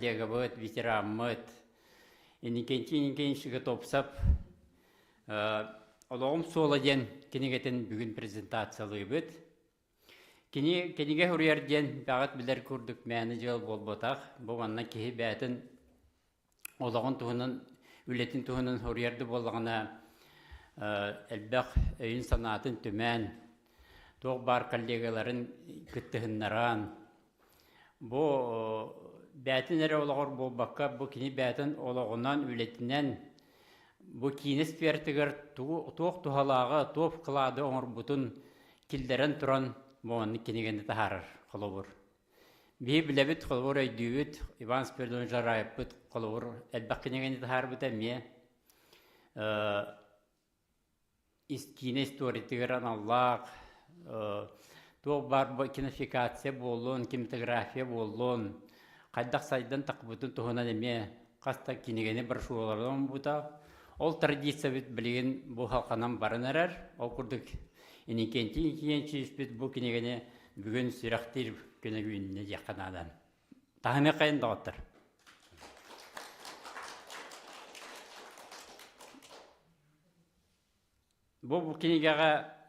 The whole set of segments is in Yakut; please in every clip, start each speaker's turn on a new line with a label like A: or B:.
A: Коллегабыт, ветераммыт Иннокентий Никитич Готовцев «Олоҕум суола» диэн кинигэтин бүгүн презентациялыыбыт. Кини кинигэ суруйар диэн бэҕэт билэр курдук мээнэ дьыала буолбатах. Бу манна киһи бэйэтин олоҕун туһунан, үлэтин туһунан суруйар да буоллаҕына, элбэх өйүн-санаатын түмэн, туох баар коллегаларын кыттыһыннаран, Бу бэйэтин эрэ олоҕор буолбакка, бу кини бэйэтин олоҕунан, үлэтинэн бу киинэ сфератыгар тугу туох туһалааҕы, туох вклады оҥорбутун киллэрэн туран бу маннык кинигэни таһаарар холобур. Биһи билэбит, холобур өйдүүбүт, Иван Спиридонович Жараевпыт холобур элбэх кинигэни таһаарбыта эмиэ. Киинэ историятыгар аналлаах туох баар кинофикация буоллун, кинематография буоллун, хайдах сайдан тахпытын туһунан эмиэ хас да кинигэни брошюралары оҥорбута. Ол традициябыт билигин бу халханан баран эрэр. Ол курдук Иннокентий Инкиенчиевичпит бу кинигэни бүгүн сүрэхтиир күнэ үүннэ диэххэ наада. Таһыныаххайын доҕоттор. Бу кинигэҕэ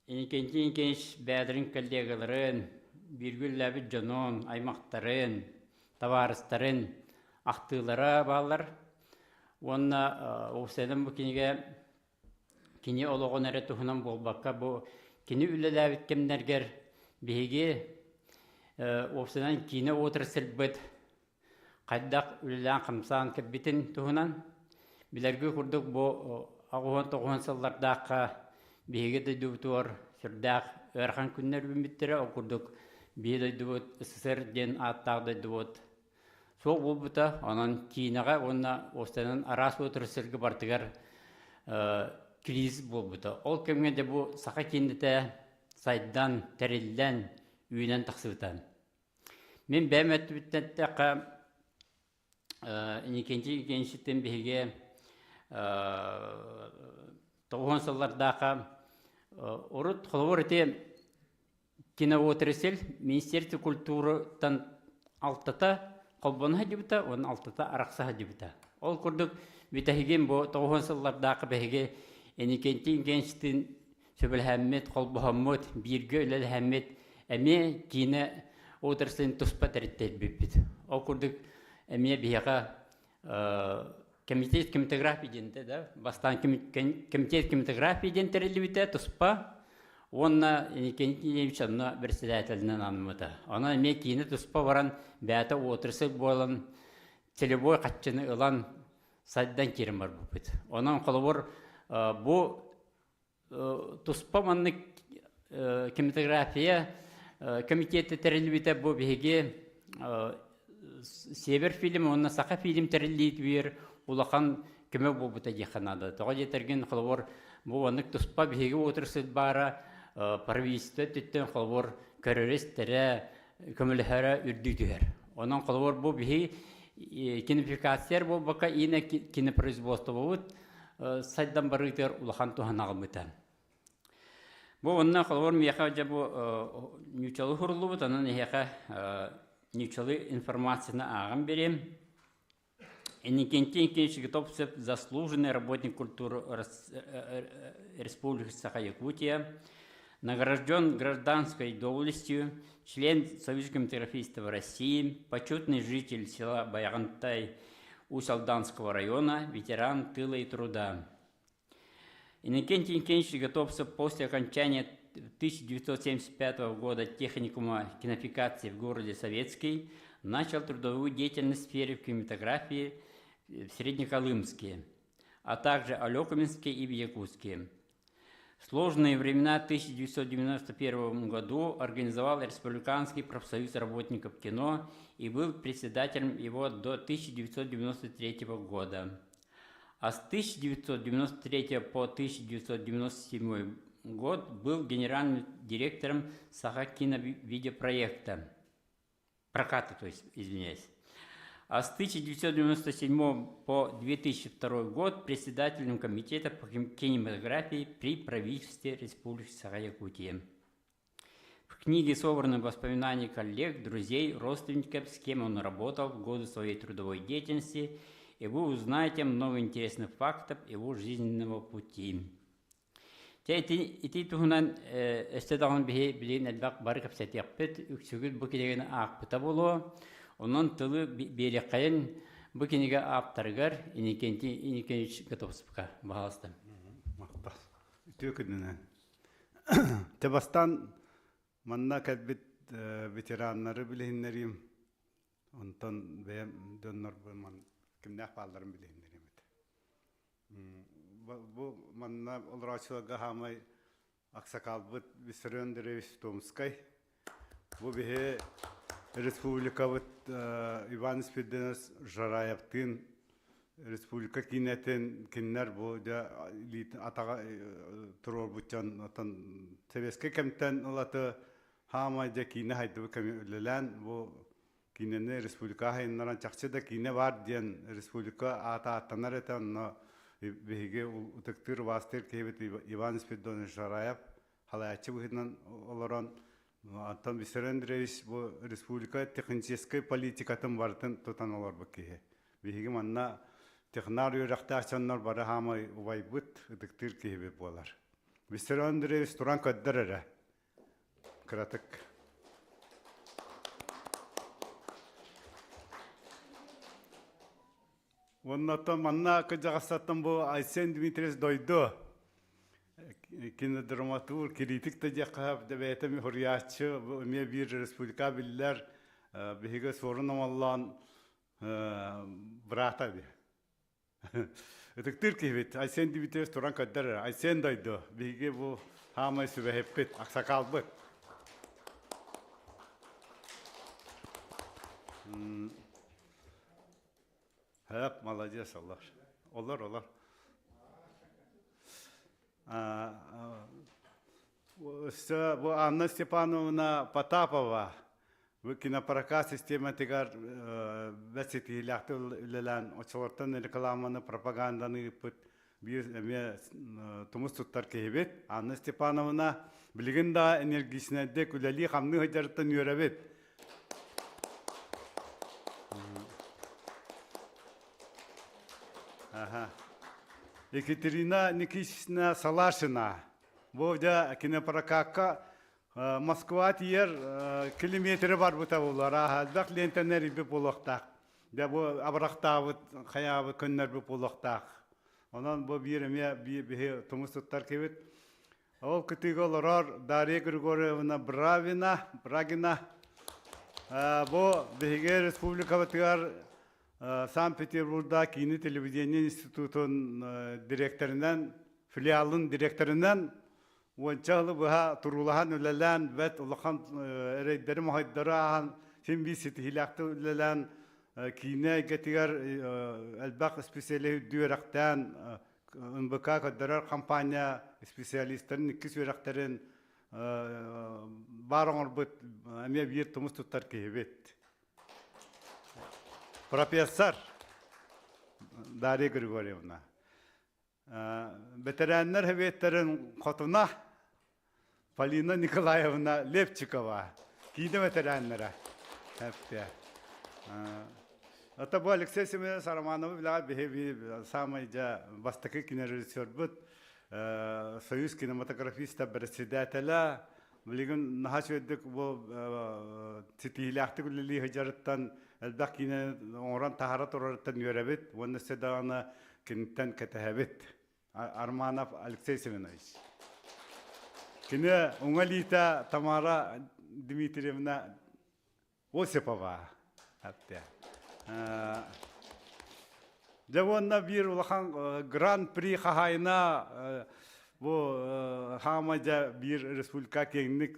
A: Иннокентий Никитич бэйэлэрин коллегаларын, бииргэ үлэлээбит дьонун, аймахтарын, табаарыстарын ахтыылара бааллар. Уонна уопсайынан бу кинигэ кини олоҕун эрэ туһунан буолбакка, бу кини үлэлээбит кэмнэргэр биһиги уопсайынан киинэ отрасльбыт хайдах үлэлээн-хамсаан кэлбитин туһунан билэргэ курдук бу 89 сыллардаахха биһиги дойдубутугар сүрдээх ыарахан күннэр үүммүттэрэ. Ол курдук биһи дойдубут СССР диэн ааттаах дойдубут суох буолбута. Онон киинэҕэ уонна уопсайынан араас отрасльга барытыгар кризис буолбута. Ол кэмҥэ дьэ бу саха киинэтэ сайдан, тэриллэн, үүнэн тахсыбыта. Мин бэйэм өттүбүттэн эттэххэ, Иннокентий Евгеньевичтэн биһиги 90 сыллардаахха урут холобур ити киноотрасль Министерство культурыттан алтата холбоно сылдьыбыта уонна алтата арахса сылдьыбыта. Ол курдук бүтэһигин бу 90 сыллардаахха биһиги Иннокентий Евгеньевичтин сөбүлэһэммит, холбоһоммут, бииргэ үлэлэһэммит эмиэ киинэ отраслын туспа тэриттэйбиппит. Ол курдук эмиэ биһиэхэ комитет кинематографии диэн да, бастаан комитет кинематографии диэн тэриллибитэ туспа уонна Иннокентий Ильич онно председателинэн анаммыта. Онон эмиэ киинэ туспа баран бэйэтэ отрасль буолан целевой хаччыны ылан сайдан киирэн барбыппыт. Онон холобур бу туспа маннык кинематография комитета тэриллибитэ бу биһиги Север фильм уонна Саха фильм тэриллиитигэр улахан көмө буолбута диэххэ наада. Тоҕо диэтэргин холобур бу маннык туспа биһиги отрасль баара правительство өттүттэн холобур көрөрө-истэрэ, көмөлөһөрө үрдүү түһэр. Онон холобур бу биһи кинофикация буолбакка иинэ кинопроизводствобут сайдан барыытыгар улахан туһанаҕыммыта. Бу онно холобур миэхэ дьэ бу ньуучалы хуруллубут, онон эһиэхэ ньуучалы информацияны ааҕан биэриэм. Иннокентий Никитич Готовцев заслуженный работник культуры Республики Саха-Якутия, награжден гражданской доблестью, член Союза кинематографистов России, почетный житель села Баягантай Усть-Алданского района, ветеран тыла и труда. Иннокентий Иннокентьевич Готовцев после окончания 1975 года техникума кинофикации в городе Советский начал трудовую деятельность в сфере кинематографии в Среднеколымске, а также Олекминске и в Якутске. В сложные времена 1991 году организовал Республиканский профсоюз работников кино и был председателем его до 1993 года. А с 1993 по 1997 год был генеральным директором Саха киновидеопроекта. Проката, то есть, извиняюсь. А с 1997 по 2002 год председателем комитета по кинематографии при правительстве Республики Саха-Якутия. В книге собраны воспоминания коллег, друзей, родственников, с кем он работал в годы своей трудовой деятельности, и вы узнаете много интересных фактов его жизненного пути. Дьэ ити, ити туһунан өссө даҕаны биһи билигин элбэх бары кэпсэтиэхпит, үксүгүт бу кинигэни аахпыта буолуо. Онон тылы биэриэххэйин бу кинигэ ааптарыгар Иннокентий Иннокентьевич Готовцевка баһаалыста.
B: Махтал. Үтүө күнүнэн. Те бастаан манна кэлбит ветераннары билиһиннэриим. Онтон бэйэм дьоннорбун кимнээх баалларын билиһиннэриим этэ. Бу манна олороочуларга хаамай аксакалбыт Виссарион Андреевич Томскай. Бу биһи республикабыт Иван Спиридонович Жараевтыын республика киинэтин кинилэр бу дьэ атаҕа туруорбут дьон отон советскай кэмтэн ылаты хаамай дьэ киинэ хайдыбыт кэми үлэлээн бу Киинэни республика аһайыннаран чахчы да киинэ баар диэн республика аата ааттанар этэ онно биһиги ытыктыыр убаастыыр киһибит Иван Спиридонович Жараев халаяччы быһыытынан олорон Антон Виссарион Андреевич бу республика техническэй политикатын барытын тутан олорбут киһи. Биһиги манна технар үөрэхтээх дьоннор бары хаамай убайбыт, ытыктыыр киһибит буолар. Виссарион Андреевич туран көрдөр эрэ. Кыратык. Уонна манна кыдьаҕастаттан бу Айсен Дмитриевич дойду кинодраматург, критик да диэххэ бэйэтэ суруйааччы эмиэ биир республика биллэр биһиги Суорун Омоллоон быраата эбит. Ытыктыыр киһибит Айсен Дмитриевич туран көрдөр Айсен дойду биһиги бу хаамай сүбэһиппит, аксакалбыт. Хөп, молодец, олор. Олор, олор. Өссө бу Анна Степановна Потапова бу кинопрокат систематыгар бэрт ситиһиилээхтик үлэлээн оччолортон рекламаны, пропаганданы ыыппыт биир эмиэ тумус туттар киһибит. Анна Степановна билигин да энергичнэйдик үлэлии-хамныы сылдьарыттан үөрэбит. Аха. Екатерина Никитична Салашина. Бу дьэ кинопрокакка Москва тиийэр километры барбыта буолар. Ааһа элбэх лиэнтэнэр ирбит буолуохтаах. Дьэ бу абырахтаабыт, хайаабыт, көннөрбүт буолуохтаах. Онон бу биир эмиэ биһи тумус туттар кибит. Ол кытыыга олорор Дарья Григорьевна Бравина, Брагина. Бу биһиги республикабытыгар Санкт-Петербургда киини телевидение институтун директорынан, филиалын директорынан уонча сылы быһа туруулаһан үлэлээн, бэт улахан эрэйдэри моһойдору ааһан, син биир ситиһиилээхтик үлэлээн, киинэ эйгэтигэр элбэх специалист үрдүк үөрэхтээн, НБК көрдөрөр компания специалистарын иккис үөрэхтэрин баар оҥорбут эмиэ биир тумус туттар киһибит. Профессор Дарья Григорьевна. Бэтэрээннэр сэбиэттэрин хотуна Полина Николаевна Лепчикова, киинэ бэтэрээннэрэ. Это бу Алексей Семенович Романовы билэҕит биһи самый дьэ бастакы кинорежиссербут, Союз кинематографиста председателя, билигин наһаа үчүгэйдик бу ситиһиилээхтик үлэлии сылдьарыттан элбэх киинэ оҥорон таһаара турарыттан үөрэбит уонна өссө даҕаны киниттэн кэтэһэбит. Арманов Алексей Семенович. Кини уҥа илиитэ Тамара Дмитриевна Осипова. Дьэ уонна биир улахан гран-при хаһаайына бу хаама дьэ биир республика киэҥник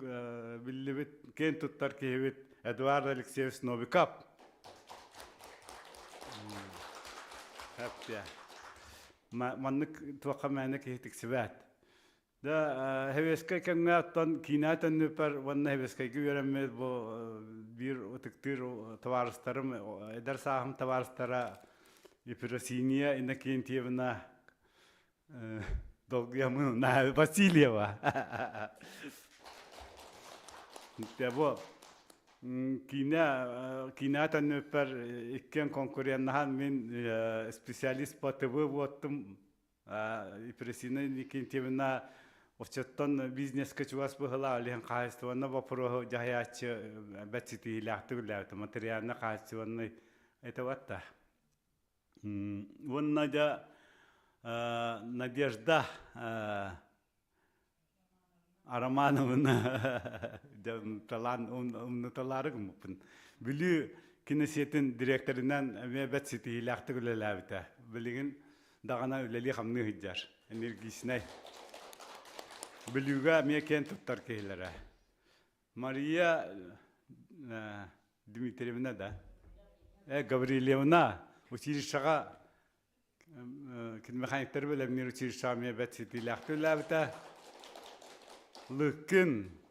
B: биллибит, киэн туттар киһибит Эдуард Алексеевич Новиков. Маннык туохха мээнэ киһи тиксибэт. Да, Хэвескэй кэмҥэ оттон киинэ төннүппэр уонна Хэвескэйгэ үөрэммит бу биир ытыктыыр табаарыстарым, эдэр сааһым табаарыстара Ефросиния Иннокентьевна Долгуйаммын Васильева. Бу киинэ киинэ төннүппэр иккиэн конкуреннаһан мин специалист по ТВ буоттум. Епресина Никитьевна оччоттон бизнеске чугас быһыла олиһин хаһайыстыбанна вопроһу дьаһайааччы бэт ситиһиилээхтик үлэлээбитэ материально хаачыстыбанный это вот Уонна дьэ Надежда Романовна талаан умнуталаары гыммыппын. Бүлүү киносетин дириэктэринэн эмиэ бэрт ситиһиилээхтик үлэлээбитэ. Билигин даҕаны үлэлии-хамныы сылдьар. Энергичнэй. Бүлүүгэ эмиэ киэн туттар киһилэрэ. Мария Дмитриевна да? Гаврильевна училищеҕа киномеханиктары бэлэмниир училищеҕа эмиэ бэрт ситиилээхтик үлэлээбитэ. Лыккын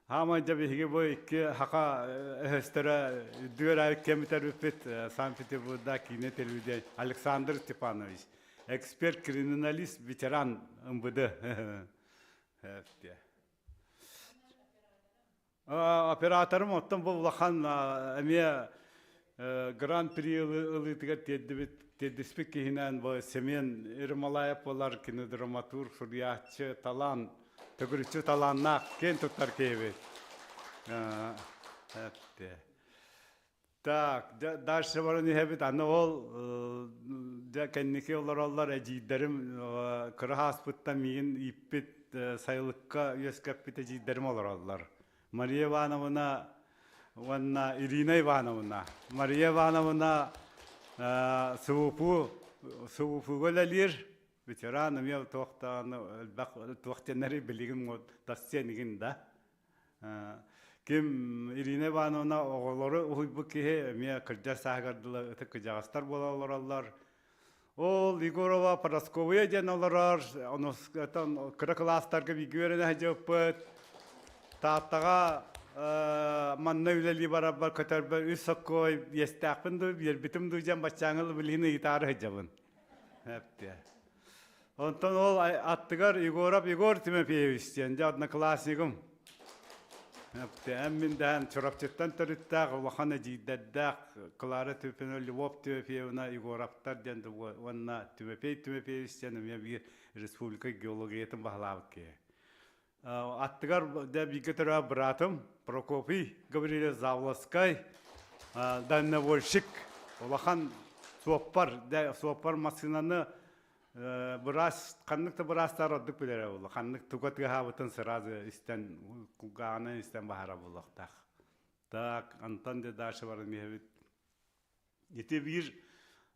B: Хаамай дьэ биһиги бу икки хака өһөстөрө үрдүгэр кэмитэр бүппүт Санкт-Петербургда киинэ телевидение Александр Степанович, эксперт криминалист, ветеран МВД. Операторым оттон бу улахан эмиэ гран-при ылыытыгар тиэрдибит тиэрдиспит киһинэн бу Семен Ермолаев буолар кинодраматург, суруйааччы, талаан, төгүрүччү талааннаах киэн туттар киһибит. Так, дальше баран иһэбит. Аны ол дьэ кэнники олороллор эдьиийдэрим кыра ааспыттан миигин ииппит сайылыкка үөскэппит эдьиийдэрим олороллор. Мария Ивановна уонна Ирина Ивановна. Мария Ивановна СВПУ СВПУга үлэлиир ветеран эмиэ туохтааны элбэх туох диэннэри билигин тасчиэн да Ким Ирина Ивановна оҕолору уһуйбут киһи эмиэ кырдьар сааһыгар дылы ытык кыдьаҕастар буола олороллор. Ол Егорова Парасковья диэн олорор, онон кыра кылаастарга бииргэ үөрэнэ сылдьыбыппыт. Тааттаҕа манна үлэлии барарбар көтөрбөр үс соккуой иэстээхпин дуу, биэрбитим дуу диэн баччааҥы билигин ыйытаары сылдьабын. Эптиэ. Онтон ол аттыгар Егоров Егор Тимофеевич диэн дьэ одноклассникым. Эн мин дэһэн Чурапчыттан төрүттээх улахан эдьиийдэрдээх Клара Тимофеевна, Львов Тимофеевна Егоровтар диэн уонна Тимофей Тимофеевич диэн эмиэ биир республика геологиятын баһылаабыт киһи. Аттыгар дьэ бииргэ төрөөбүт быраатым Прокопий Гаврильевич Завласкай дальнобойщик улахан суоппар дьэ суоппар массыынаны быраас ханнык да быраастар ордук билэрэ буолла ханнык туга тыаһаабытын сразу истэн кулгааҕынан истэн баһара буолуохтаах так антон де дальше баран иһэбит Ити биир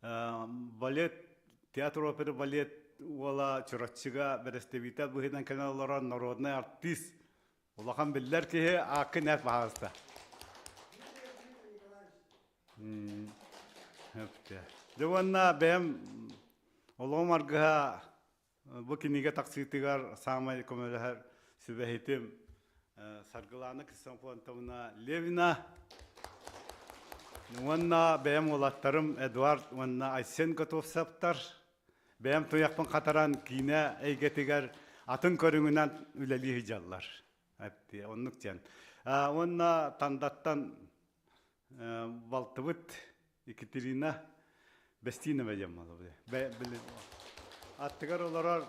B: балет, театр оперы балет уола Чурапчыга бэрэстэбиитэл быһыытынан кэлэн олорор народнай артист, улахан биллэр киһи ааккын эт баһаалыста. Дьэ уонна бэйэм олоҕум аргыһа бу кинигэ тахсыытыгар саамай көмөлөһөр сүбэһитим Саргылаана Ксенофонтовна Левина уонна бэйэм уолаттарым Эдуард уонна Айсен Готовцевтар бэйэм туйахпын хатаран киинэ эйгэтигэр атын көрүҥүнэн үлэлии сылдьаллар. Оннук диэн. Уонна Тандаттан балтыбыт Екатерина Бестинова диэн буолла. Аттыгар олорор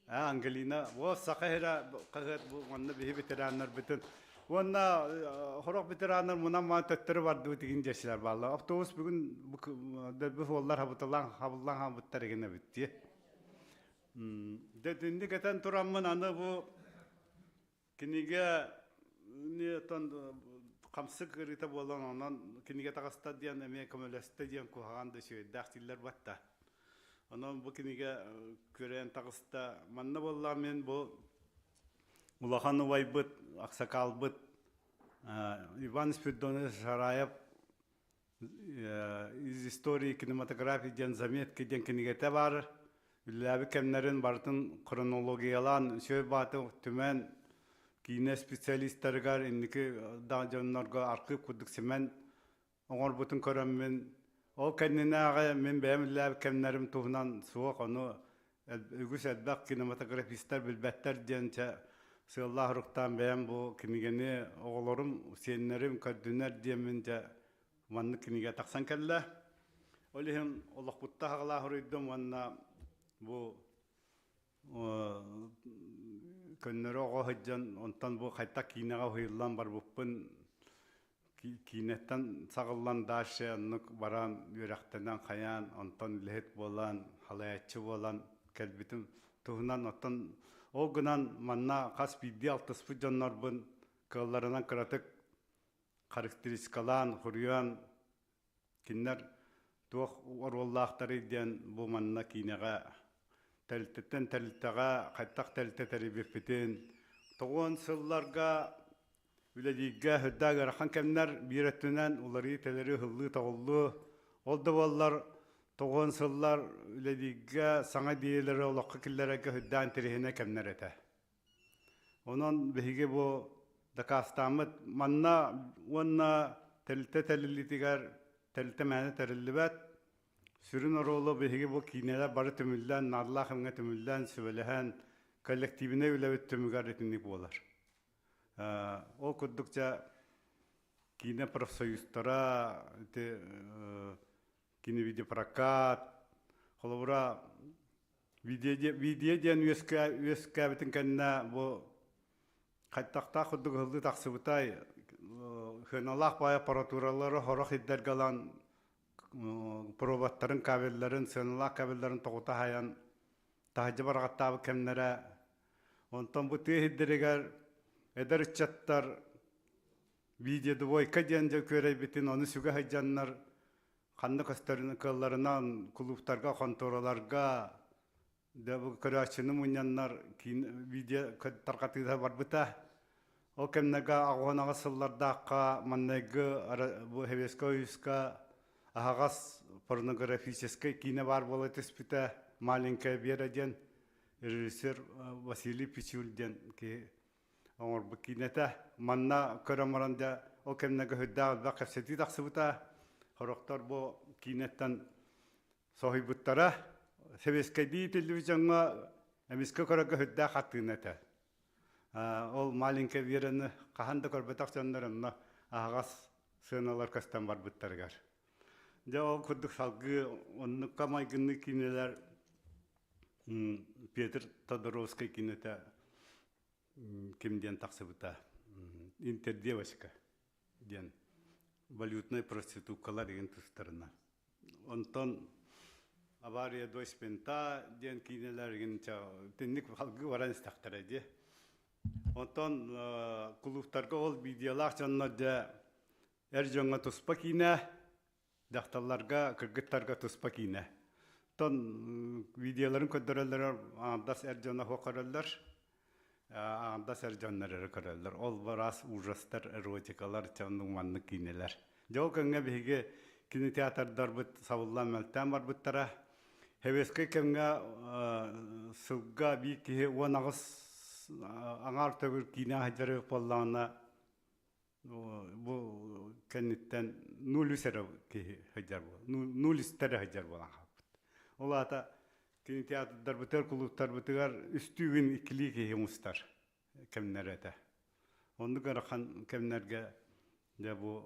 B: Ангелина, вот саха сирэ хаһыат бу манна биһи ветераннарбытын уонна хорох ветераннар мунан маан төттөрү бардыбыт игин дьэсилэр баалла. Автобус бүгүн дөлбү суоллар хабытылаан хабыллаан хаалбыттар игин эбит дии. Дэтинник этэн тураммын аны бу Кинигэ оттон хамсык ыарыыта буолан онон кинигэ таҕыста диэн эмиэ көмөлөстө диэн куһаҕан да үчүгэйдээх дииллэр батта. Онон бу кинигэ күрээн таҕыста. Манна буоллаҕа мин бу улахан убайбыт, аксакаалбыт Иван Спиридонович Шараев из истории кинематографии диэн заметки диэн кинигэтэ баар. Үлэлээбит кэмнэрин барытын хронологиялаан үчүгэй бааты түмэн киинэ специалистарыгар инники да дьоннорго архыып курдук симэн оҥорбутун көрөммүн ол кэннинээҕи мин бэйэм үлэлээбит кэмнэрим туһунан суох ону Үгүс элбэх кинематографистар билбэттэр диэн чэ сыаллаах уруктаан бэйэм бу кинигэни оҕолорум, сиэннэрим көрдүнэр диэммин дьэ маннык кинигэ тахсан кэллэ. Ол иһин олохпутта хаҕалаах уруйдум уонна бу көннөрү оҕо сылдьан онтон бу хайдах киинэҕэ уһуйуллан барбыппын киинэттэн саҕыллан дальше оннук баран үөрэхтэнэн хайаан онтон үлэһит буолан халайааччы буолан кэлбитим туһунан оттон ол гынан манна хас биирдии алтыспыт дьоннорбун кыалларынан кыратык характеристикалаан хуруйан Кинилэр туох оруоллаахтарый диэн бу манна киинэҕэ тэрилтэттэн тэрилтэҕэ хайдах тэрилтэ тэрийбиппитин тоҕуон сылларга үлэлииргэ сүрдээх ыарахан кэмнэр биир өттүнэн уларыы-тэлэри ыһыллыы-тоҕуллуу ол да буоллар тоҕуон сыллар үлэлииргэ саҥа идиэйэлэри олоххо киллэрэргэ сүрдээх интэриэһинэй кэмнэр этэ. Онон биһиги бу дакаастааммыт манна уонна тэрилтэ тэриллиитигэр тэрилтэ мээнэ тэриллибэт. Сүрүн оруолу биһиги бу киинэлэр бары түмүллэн, наадалаах кэмҥэ түмүллэн, сүбэлэһэн, коллективнай үлэбит түмүгэр итинник буолар. Ол курдук дьэ киинэ профсоюзтара ити киновидеопрокат, холобура Видео диэн үөскээбитин кэннэ бу хайтахтаах курдук ыһыллыы тахсыбытай сыаналаах баай аппаратуралары сорох ирдэргэ ылан проводтарын кабелларын сыаналаах кабелларын тоҕута хаайан таһырдьа барҕаттаабыт кэмнэрэ онтон бу тыа сирдэригэр эдэр ыччаттар видеодвойка диэн дьэ күөрэйбитин ону сүгэ сылдьаннар ханна көстөрүн кыалларынан кулууптарга, хонтуораларга да бу көрөөччүнү мунньаннар киин видео тарҕатыыта барбыта. Ол кэмнэргэ аҕыс сыллардаахха маннайгы бу Советскай Союзка аһаҕас порнографическай киинэ баар буола түспүтэ «Маленькая Вера» диэн режиссер Василий Пичуль диэн киһи оҥорбут киинэтэ. Манна көрөн баран дьэ ол кэмнэргэ сүрдээх элбэх кэпсэтии тахсыбыта. Сорохтор бу киинэттэн соһуйбуттара. Сэбиэскэйдии иитиллибит дьоҥҥо эмискэ көрөргө сүрдээх хартыына этэ. Ол маленькая Вераны хаһан да көрбөтөх дьоннор онно аһаҕас сыаналар көстөн барбыттарыгар. Дьэ ол курдук салгыы оннукка майгынныы киинэлэр Петр Тодоровскай киинэтэ ким диэн тахсыбыта интердевочка диэн валютнай проституткалар деген тустарына онтон авария до спинта диэн киинэлэригин тинник халгыы баран истэхтэрэ дии онтон кулууптарга ол видеолаах дьоннор дьэ эр дьоҥҥо туспа киинэ дьахталларга, кыргыттарга туспа киинэ. Оттон видеоларын көрдөрөллөр аҥардас эр дьоно суох көрөллөр, аҥардас эр дьоннор эрэ көрөллөр. Ол араас ужастар, эротикалар, чэ оннук маннык киинэлэр. Дьэ ол кэмҥэ биһиги кинотеатрдарбыт сабыллан мөлтөөн барбыттара. Советскай кэмҥэ сылга биир киһи 18 аҥаар төгүл киинэ сылдьар буоллаҕына Бу кэнниттэн нуль эрэ киһи сылдьар нуль эрэ сылдьар буолан хаалбыт. Ол аата кинотеатрдарбытыгар, кулууптарбытыгар үстүү иккилии киһи мустар кэмнэрэ этэ. Оннук ыарахан кэмнэргэ дьэ бу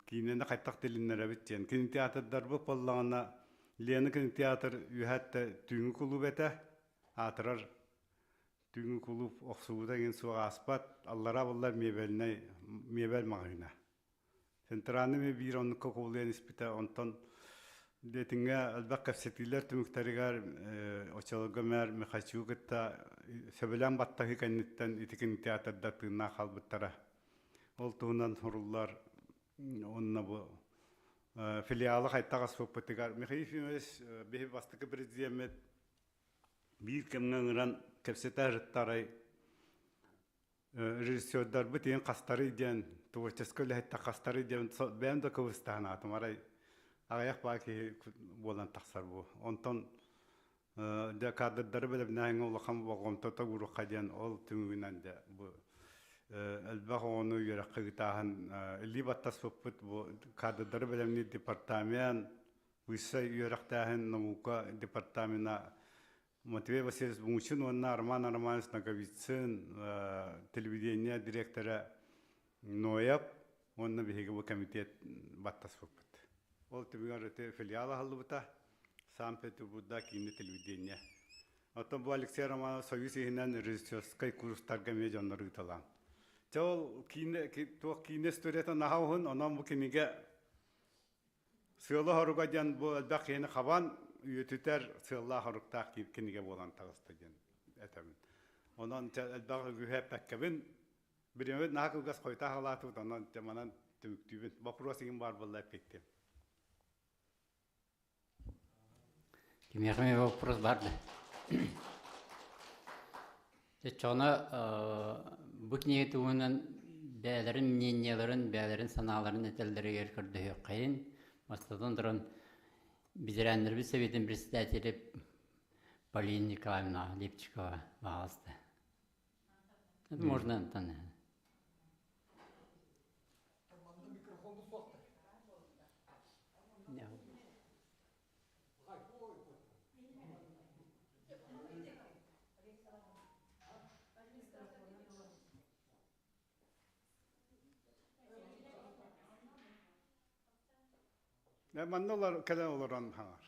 B: киинэни хайдах тилиннэрэбит диэн кинотеатрдарбыт буоллаҕына Лена кинотеатр үөһэттэ түүҥҥү кулууп этэ аатырар Түүҥҥү кулууп охсубута эҥин суох ааспат, аллараа буллар миэбэлинэй миэбэл маҕаһыына. Центральный эмиэ биир оннукка кубулуйан испитэ, онтон дэтиҥҥэ элбэх кэпсэтиилэр түмүктэригэр оччолорго мэр Михайчугу кытта сөбүлээн баттаһыы кэнниттэн ити кинотеатрдар тыыннаах хаалбыттара. Ол туһунан суруллар уонна бу филиалы хайтах аспыппытыгар Михаил Ефимович биһи бастакы президеммит Биир кэмҥэ ыҥыран кэпсэтэ сырыттарай режиссердарбыт иһин хастарый диэн творческай үлэһиттэр хастарый диэн бэйэм да кыбыстаһан аатым арай аҕыйах баа киһи буолан тахсар бу онтон дьэ кадрдары бэлэмнээһиҥҥэ улахан болҕомтото ууруохха диэн ол түмүгүнэн дьэ бу элбэх оҕону үөрэххэ ыытааһын илии баттаспыппыт бу кадрдары бэлэмниир департамент Высшай үөрэхтээһин наука департамена. Матвей Васильевич Мучин уонна Роман Романович Ноговицын телевидение директора Ноев уонна биһиги бу комитет баттаспыппыт. Ол түмүгэр ити филиал аһыллыбыта Санкт-Петербурга киинэ телевидение. Оттон бу Алексей Романов Союз иһинэн режиссерскай курстарга эмиэ дьоннор ыыталаан. Чэ ол киинэ туох киинэ историята наһаа уһун, онон бу кинигэ Сыала-соруга диэн бу элбэх киһини хабан үйэтитэр сыаллаах-соруктаах кинигэ буолан таҕыста диэн этэбин. Онон элбэх үгүһү эппэккэбин. Бириэмэбит наһаа кылгас хойутаах ылаатыбыт, онон манан түмүктүүбүн. Боппуруос игин баар буолла эппиэттиэм.
A: Кимиэхэ эмэ вопрос бар да? Чоно бу кинигэ туһунан бэйэлэрин мнениеларын, бэйэлэрин санааларын этэллэригэр көрдөһүөххэйин. Бастатан туран, ветераннарбыт советын председателэ Полина Николаевна Липчикова, пожалуйста. Это можно, Антон.
B: Манна олор кэлэн олорон хаҥар.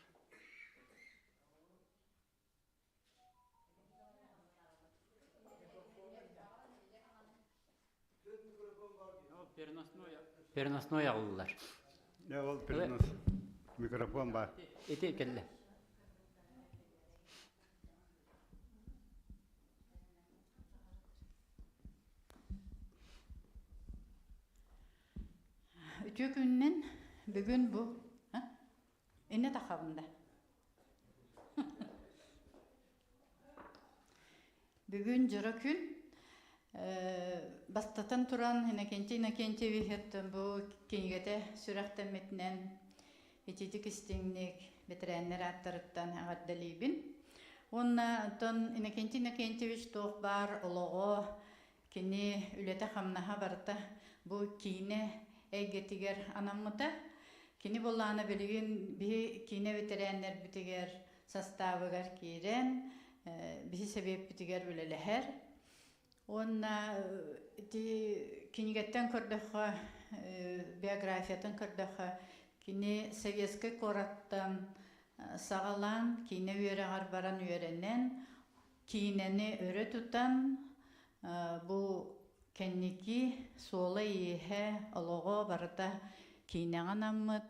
A: Переносной аҕаллылар.
B: Ол перенос микрофон бар.
A: Ити кэллэ.
C: Үтүө күнүнэн бүгүн бу инне тахабын да. Бүгүн дьоро күн. Бастатан туран Иннокентий Иннокентьевич бу кинигэтэ сүрэхтэммитинэн ититик истиҥник бэтэрээннэр ааттарыттан эҕэрдэлиибин. Уонна оттон Иннокентий Иннокентьевич туох баар олоҕо, кини үлэтэ-хамнаһа барыта бу киинэ эйгэтигэр анаммыта. Кини буоллаҕына билигин биһи киинэ бэтэрээннэрбитигэр састаабыгар киирэн, биһи сэбиэппитигэр үлэлэһэр. Уонна ити кинигэттэн көрдөххө, биографиятын көрдөххө, кини советскай куораттан саҕалаан киинэ үөрэҕэр баран үөрэнэн, киинэни өрө тутан, бу кэнники суола-ииһэ, олоҕо барыта киинэҕэ анаммыт.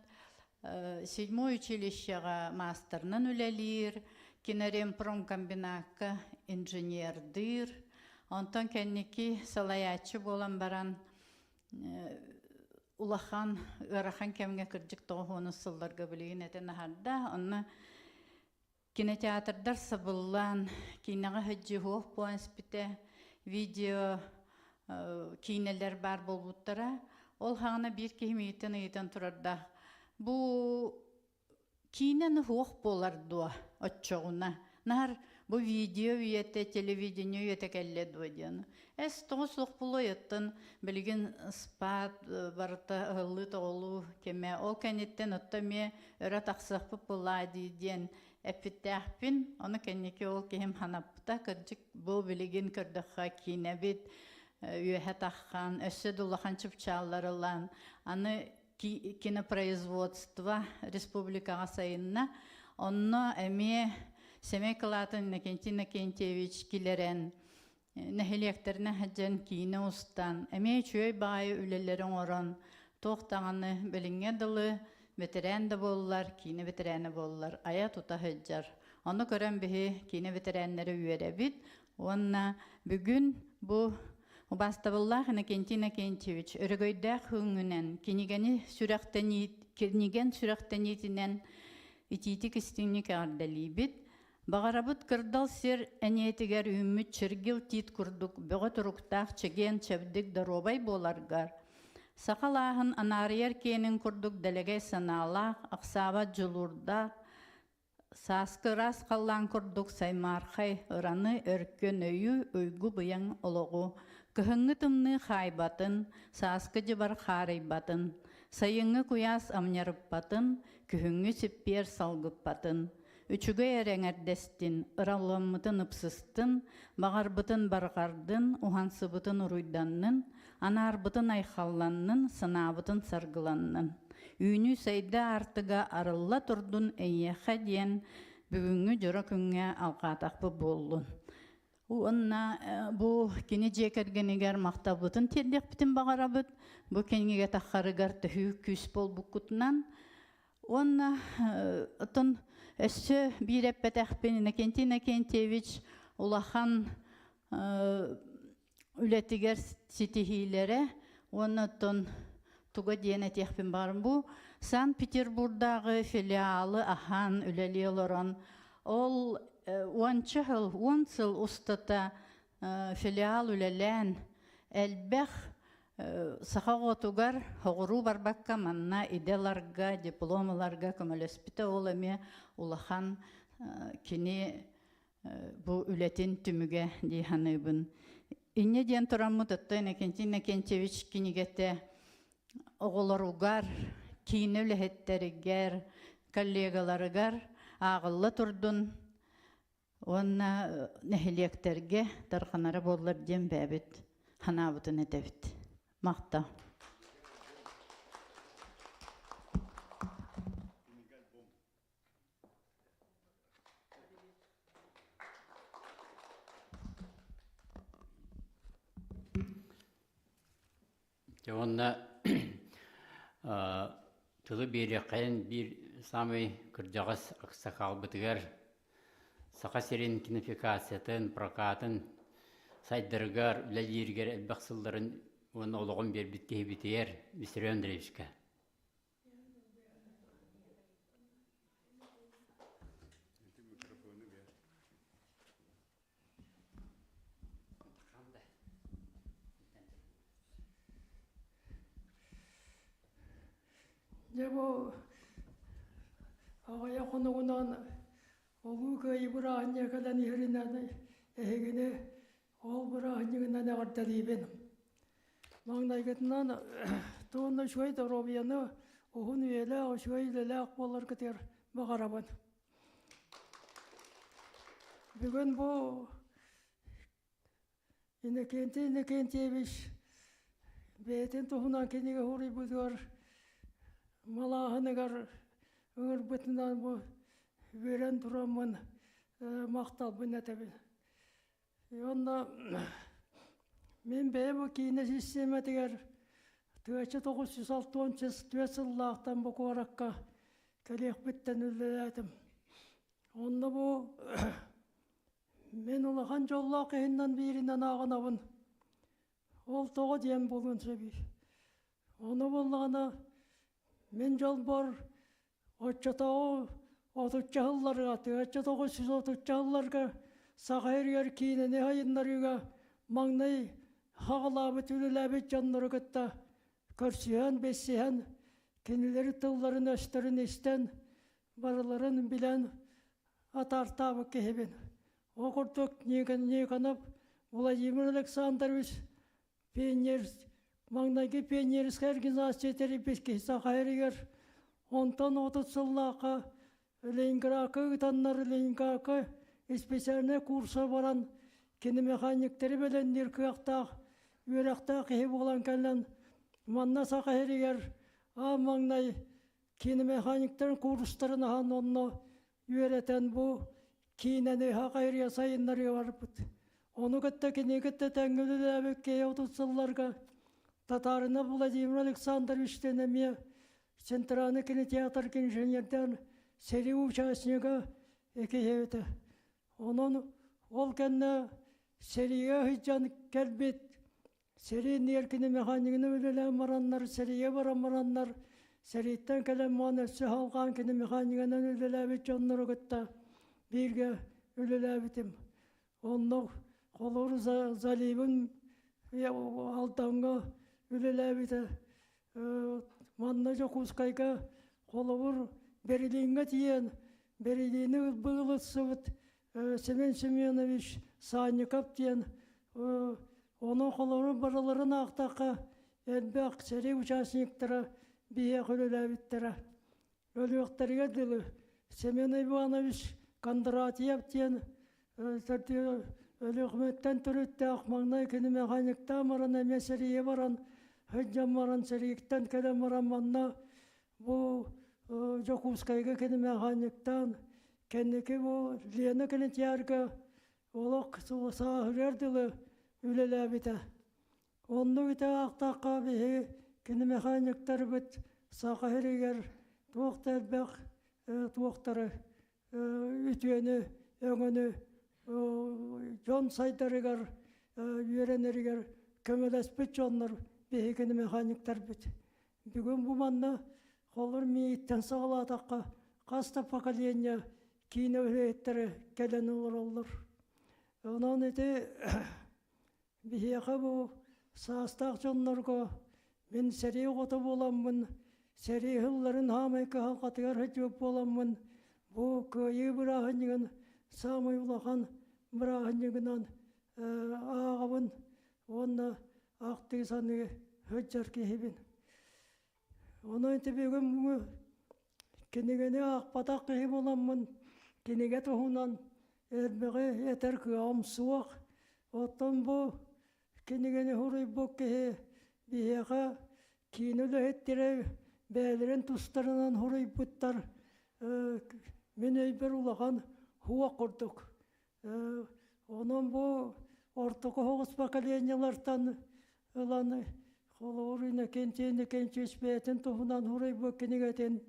C: Седьмой училищеҕа маастарынан үлэлиир, киноремпромкомбинакка инженердыыр. Онтон кэнники салайааччы буолан баран улахан ыарахан кэмҥэ кырдьык тоҕуһуонус сылларга билигин этэн аһарда. Онно кинотеатрдар сабыллан, киинэҕэ сылдьыһуох буолан испитэ, видео киинэлэр баар буолбуттара. Ол хаҕана биир киһи миигиттэн ыйытан турардаах. Бу киинэни суох буолар дуо оччоҕуна? Наар бу видео үйэтэ, телевидение үйэтэ кэллэ дуо диэн. Эс тоҕо суох буолуой оттон билигин спад барыта ыһыллыы-тоҕулуу кэмэ. Ол кэнниттэн отто эмиэ өрө тахсыахпыт буоллаа дии диэн эппиттээхпин. Ону кэнники ол киһим ханаппыта. Кырдьык бу билигин көрдөххө киинэбит үөһэ таххан, өссө да улахан чыпчааллар ылан, аны кинопроизводство республикаҕа сайынна. Онно эмиэ сэмэй кылаатын Иннокентий Иннокентьевич килэрэн нэһилиэктэринэн сылдьан киинэ устан, эмиэ үчүгэй баҕайы үлэлэри оҥорон, туох даҕаны билиҥҥэ дылы бэтэрээн да буоллар, киинэ бэтэрээнэ буоллар айа-тута сылдьар. Ону көрөн биһи киинэ бэтэрээннэрэ үөрэбит уонна бүгүн бу убаастабыллаах Иннокентий Иннокентьевич өрөгөйдөөх күҥҥүнэн кинигэни сүрэхтэнии кинигэн сүрэхтэниитинэн итиитик истиҥник эҕэрдэлиибит. Баҕарабыт кырдал сир эниэтигэр үүммүт чиргил тиит курдук бөҕө туруктаах чэгиэн чэбдик доруобай буоларгар, саха алааһын анаарыйар киэнин курдук дэлэгэй санаалаах, ахсаабат дьулуурдаах, сааскы ыраас халлаан курдук саймаархай ыраны, өркөн өйү, уйгу-быйаҥ олоҕу, кыһыҥҥы тымныы хаайбатын, сааскы дьыбар хаарыйбатын, сайыҥҥы куйаас амньарыппатын, күһүҥҥү сиппиэр салгыппатын. Үчүгэй эрэ эҥэрдэстин, ыралламмытын ыпсыстын, баҕарбытын барҕардын, уһансыбытын уруйданнын, анаарбытын айхалланнын, санаабытын саргыланнын. Үүнүү-сайдыы аартыга арылла турдун эйиэхэ диэн бүгүҥҥү дьоро күҥҥэ алҕаатахпыт буоллун. Уонна бу кини дьиэ кэргэнигэр махталбытын тиэрдиэхпитин баҕарабыт. Бу кинигэ таххарыгар төһүү күүс буолбуккутунан. Уонна оттон өссө биир эппэтэхпин Иннокентий Иннокентьевич улахан үлэтигэр ситиһиилэрэ уонна оттон туга диэн этиэхпин баҕарым бу Санкт-Петербурдааҕы филиалы аһан үлэлии олорон ол уонча сыл 10 сыл устата филиал үлэлээн элбэх саха оҕотугар соҕуруу барбакка манна идэ ыларга диплом ыларга көмөлөспүтэ ол эмиэ улахан кини бу үлэтин түмүгэ дии саныыбын. Инньэ диэн тураммыт оттон Иннокентий Иннокентьевич кинигэтэ оҕолоругар, киинэ үлэһиттэригэр, коллегаларыгар ааҕылла турдун уонна нэһилиэктэргэ тарҕанара буоллар диэн бэйэбит санаабытын этэбит. Махтал.
A: Дьэ уонна тылы биэриэххэйин биир саамай кырдьаҕас аксакаалбытыгар Саха сирин кинофикациятын, прокатын сайдарыгар, үлэлииригэр элбэх сылларын уонна олоҕун биэрбит киһибитигэр Виссарион Андреевичка.
D: Дьэ бу аҕыйах хонугунан Улуу Кыайыы бырааһынньыга кэлэн иһэринэн эһигини ол бырааһынньыгынан эҕэрдэлиибин. Маҥнайгытынан туонна үчүгэй доруобуйаны, уһун үйэлээх, үчүгэй үлэлээх буоларгытыгар баҕарабын. Бүгүн бу Иннокентий Иннокентьевич бэйэтин туһунан кинигэ суруйбутугар малааһыныгар ыҥырбытынан бу үөрэн тураммын махталбын этэбин. Уонна мин бэйэм бу киинэ систиэмэтигэр 1964 сыллаахтан бу куоракка кэлиэхпиттэн үлэлээтим. Онно бу мин улахан дьоллоох киһиннэн бииринэн ааҕынабын. Ол тоҕо диэн буолуон сөбүй? Ону буоллаҕына мин дьолбор оччотооҕу отучча сылларга, 1930 сылларга Саха сиригэр киинэни сайыннарыыга маҥнай хаҕалаабыт үлэлээбит дьоннору кытта көрсүһэн, билсиһэн, кинилэри тылларын-өстөрүн истэн, барыларын билэн атаартаабыт киһибин. Ол курдук Никонов Владимир Александрович пионер маҥнайгы пионерскай организация тэрийбит киһи Саха сиригэр онтон 30 сыллаахха Ленинградка ыытаннар Ленинградка специальнай курса баран киномеханиктары бэлэмниир кыахтаах үөрэхтээх киһи буолан кэлэн манна Саха сиригэр аан маҥнай киномеханиктарын курстарын аһан онно үөрэтэн бу киинэни хахайрия сайыннарыа барбыт. Ону кытта кини кытта тэҥҥэ үлэлээбит киһи 30 сылларга Татарина Владимир Александровичтыын эмиэ Центральный кинотеатр инженердэн сэрии участнига киһи Онон ол кэннэ сэриигэ сылдьан кэлбит сэрии иннигэр механикынан үлэлээн бараннар, сэриигэ баран бараннар, сэрииттэн кэлэн маан өссө салҕаан кини механиканан үлэлээбит дьоннору кытта бииргэ үлэлээбитим. Онно холобур заливын Алдаҥҥа үлэлээбитэ. Манна Дьокуускайга холобур Берлиҥҥэ тиийэн Берлини ылбыгылытсыбыт Семен Семенович Санников диэн онон холобур барыларын аахтахха элбэх сэрии участниктара биһиэхэ үлэлээбиттэрэ. Өлүөхтэригэр дылы. Семен Иванович Кондратьев диэн Өлүөхүмэттэн төрүттээх маҥнай кини механиктаан баран эмиэ сэриигэ баран сылдьан баран сэрииттэн кэлэн баран манна бу Дьокуускайга кини механиктаан кэнники бу Лена кинотеатрга олох сааһырыар дылы үлэлээбитэ. Оннук ити аахтахха биһиги кини механиктарбыт Саха сиригэр туох да элбэх туохтары үтүөнү, өҥөнү дьон сайдарыгар, үөрэнэригэр көмөлөспүт дьоннор биһигини механиктарбыт. Бүгүн бу манна холор миигиттэн саҕалаатахха хас да поколение киинэ үлэһиттэрэ кэлэн олороллор. Онон ити Биһиэхэ бу саастаах дьоннорго мин сэрии оҕото буоламмын, сэрии сылларын хаамай кыһалҕатыгар сылдьыбыт буоламмын, бу Кыайыы бырааһынньыгын саамай улахан бырааһынньыгынан ааҕабын уонна ахтыы саныы сылдьар киһибин. Онон ити бүгүн кинигэни аахпатах киһи буоламмын, кинигэ туһунан элбэҕи этэр кыаҕым суох. Оттон бу кинигэни суруйбут киһи биһиэхэ киинэ үлэһиттэрэ бэйэлэрин тустарынан суруйбуттар мин өйбөр улахан суох курдук. Онон бу ортоку соҕус поколениелартан ылан холобур Иннокентий Иннокентьевич бэйэтин туһунан суруйбут кинигэтин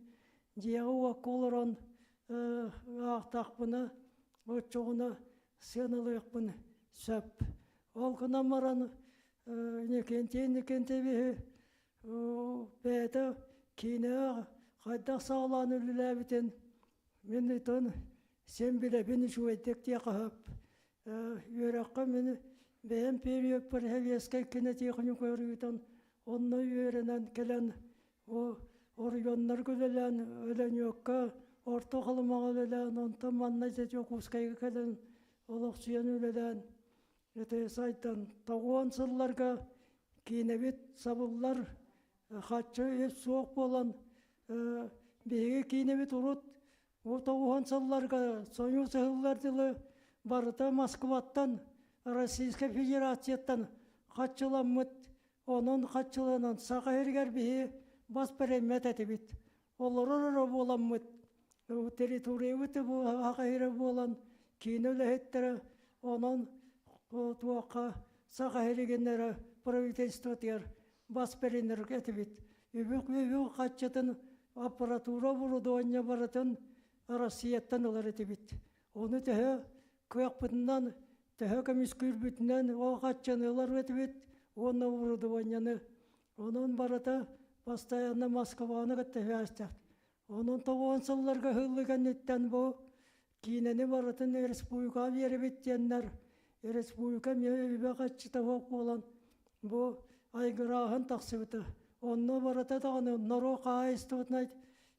D: дьиэҕэ-уокка олорон аахтахпына, оччоҕуна сыаналыахпын сөп. Ол гынан баран Иннокентий Иннокентьевиһи бэйэтэ киинэҕэ хайдах саҕалаан үлэлээбитин Мин итон син билэбин үчүгэйдик диэххэ сөп. Үөрэххэ мин бэйэм периодпар Сэбиэскэй кинотехника ыытан онно үөрэнэн кэлэн оройуоннарга үлэлээн Өлөнүөккэ, Орто Халымаҕа үлэлээн, онтон манна дьэ Дьокуускайга кэлэн олохсуйан үлэлээн ити сайдан тоҕуон сылларга киинэбит сабыллар хаччы үп суох буолан биһиги киинэбит урут тоҕуһан сылларга Союз ыһыллар дылы барыта Москваттан Российскай Федерацияттан хаччыламмыт онон хаччыланан Саха сиригэр биһи бас бэриммэт этибит олорор эрэ буоламмыт территориябыт Саха сирэ буолан киинэ үлэһиттэрэ онон туохха Саха сиригин эрэ правительствотыгар бас бэринэр этибит. Үбү хаччытын аппаратура оборудование барытын Россияттан ылар этибит. Ону төһө кыахпытынан, төһө көмүскүүрбүтүнэн ол хаччыны ылар этибит уонна оборудованиены. Онон барыта постоянно Москваны кытта связьтаах. Онон тоҕуон сылларга ыһыллыы кэнниттэн бу киинэни барытын республикаҕа биэрэбит диэннэр республика эмиэ үбэ хаччыта суох буолан бу айгырааһын тахсыбыта. Онно барыта даҕаны норуот хаһаайыстыбатынай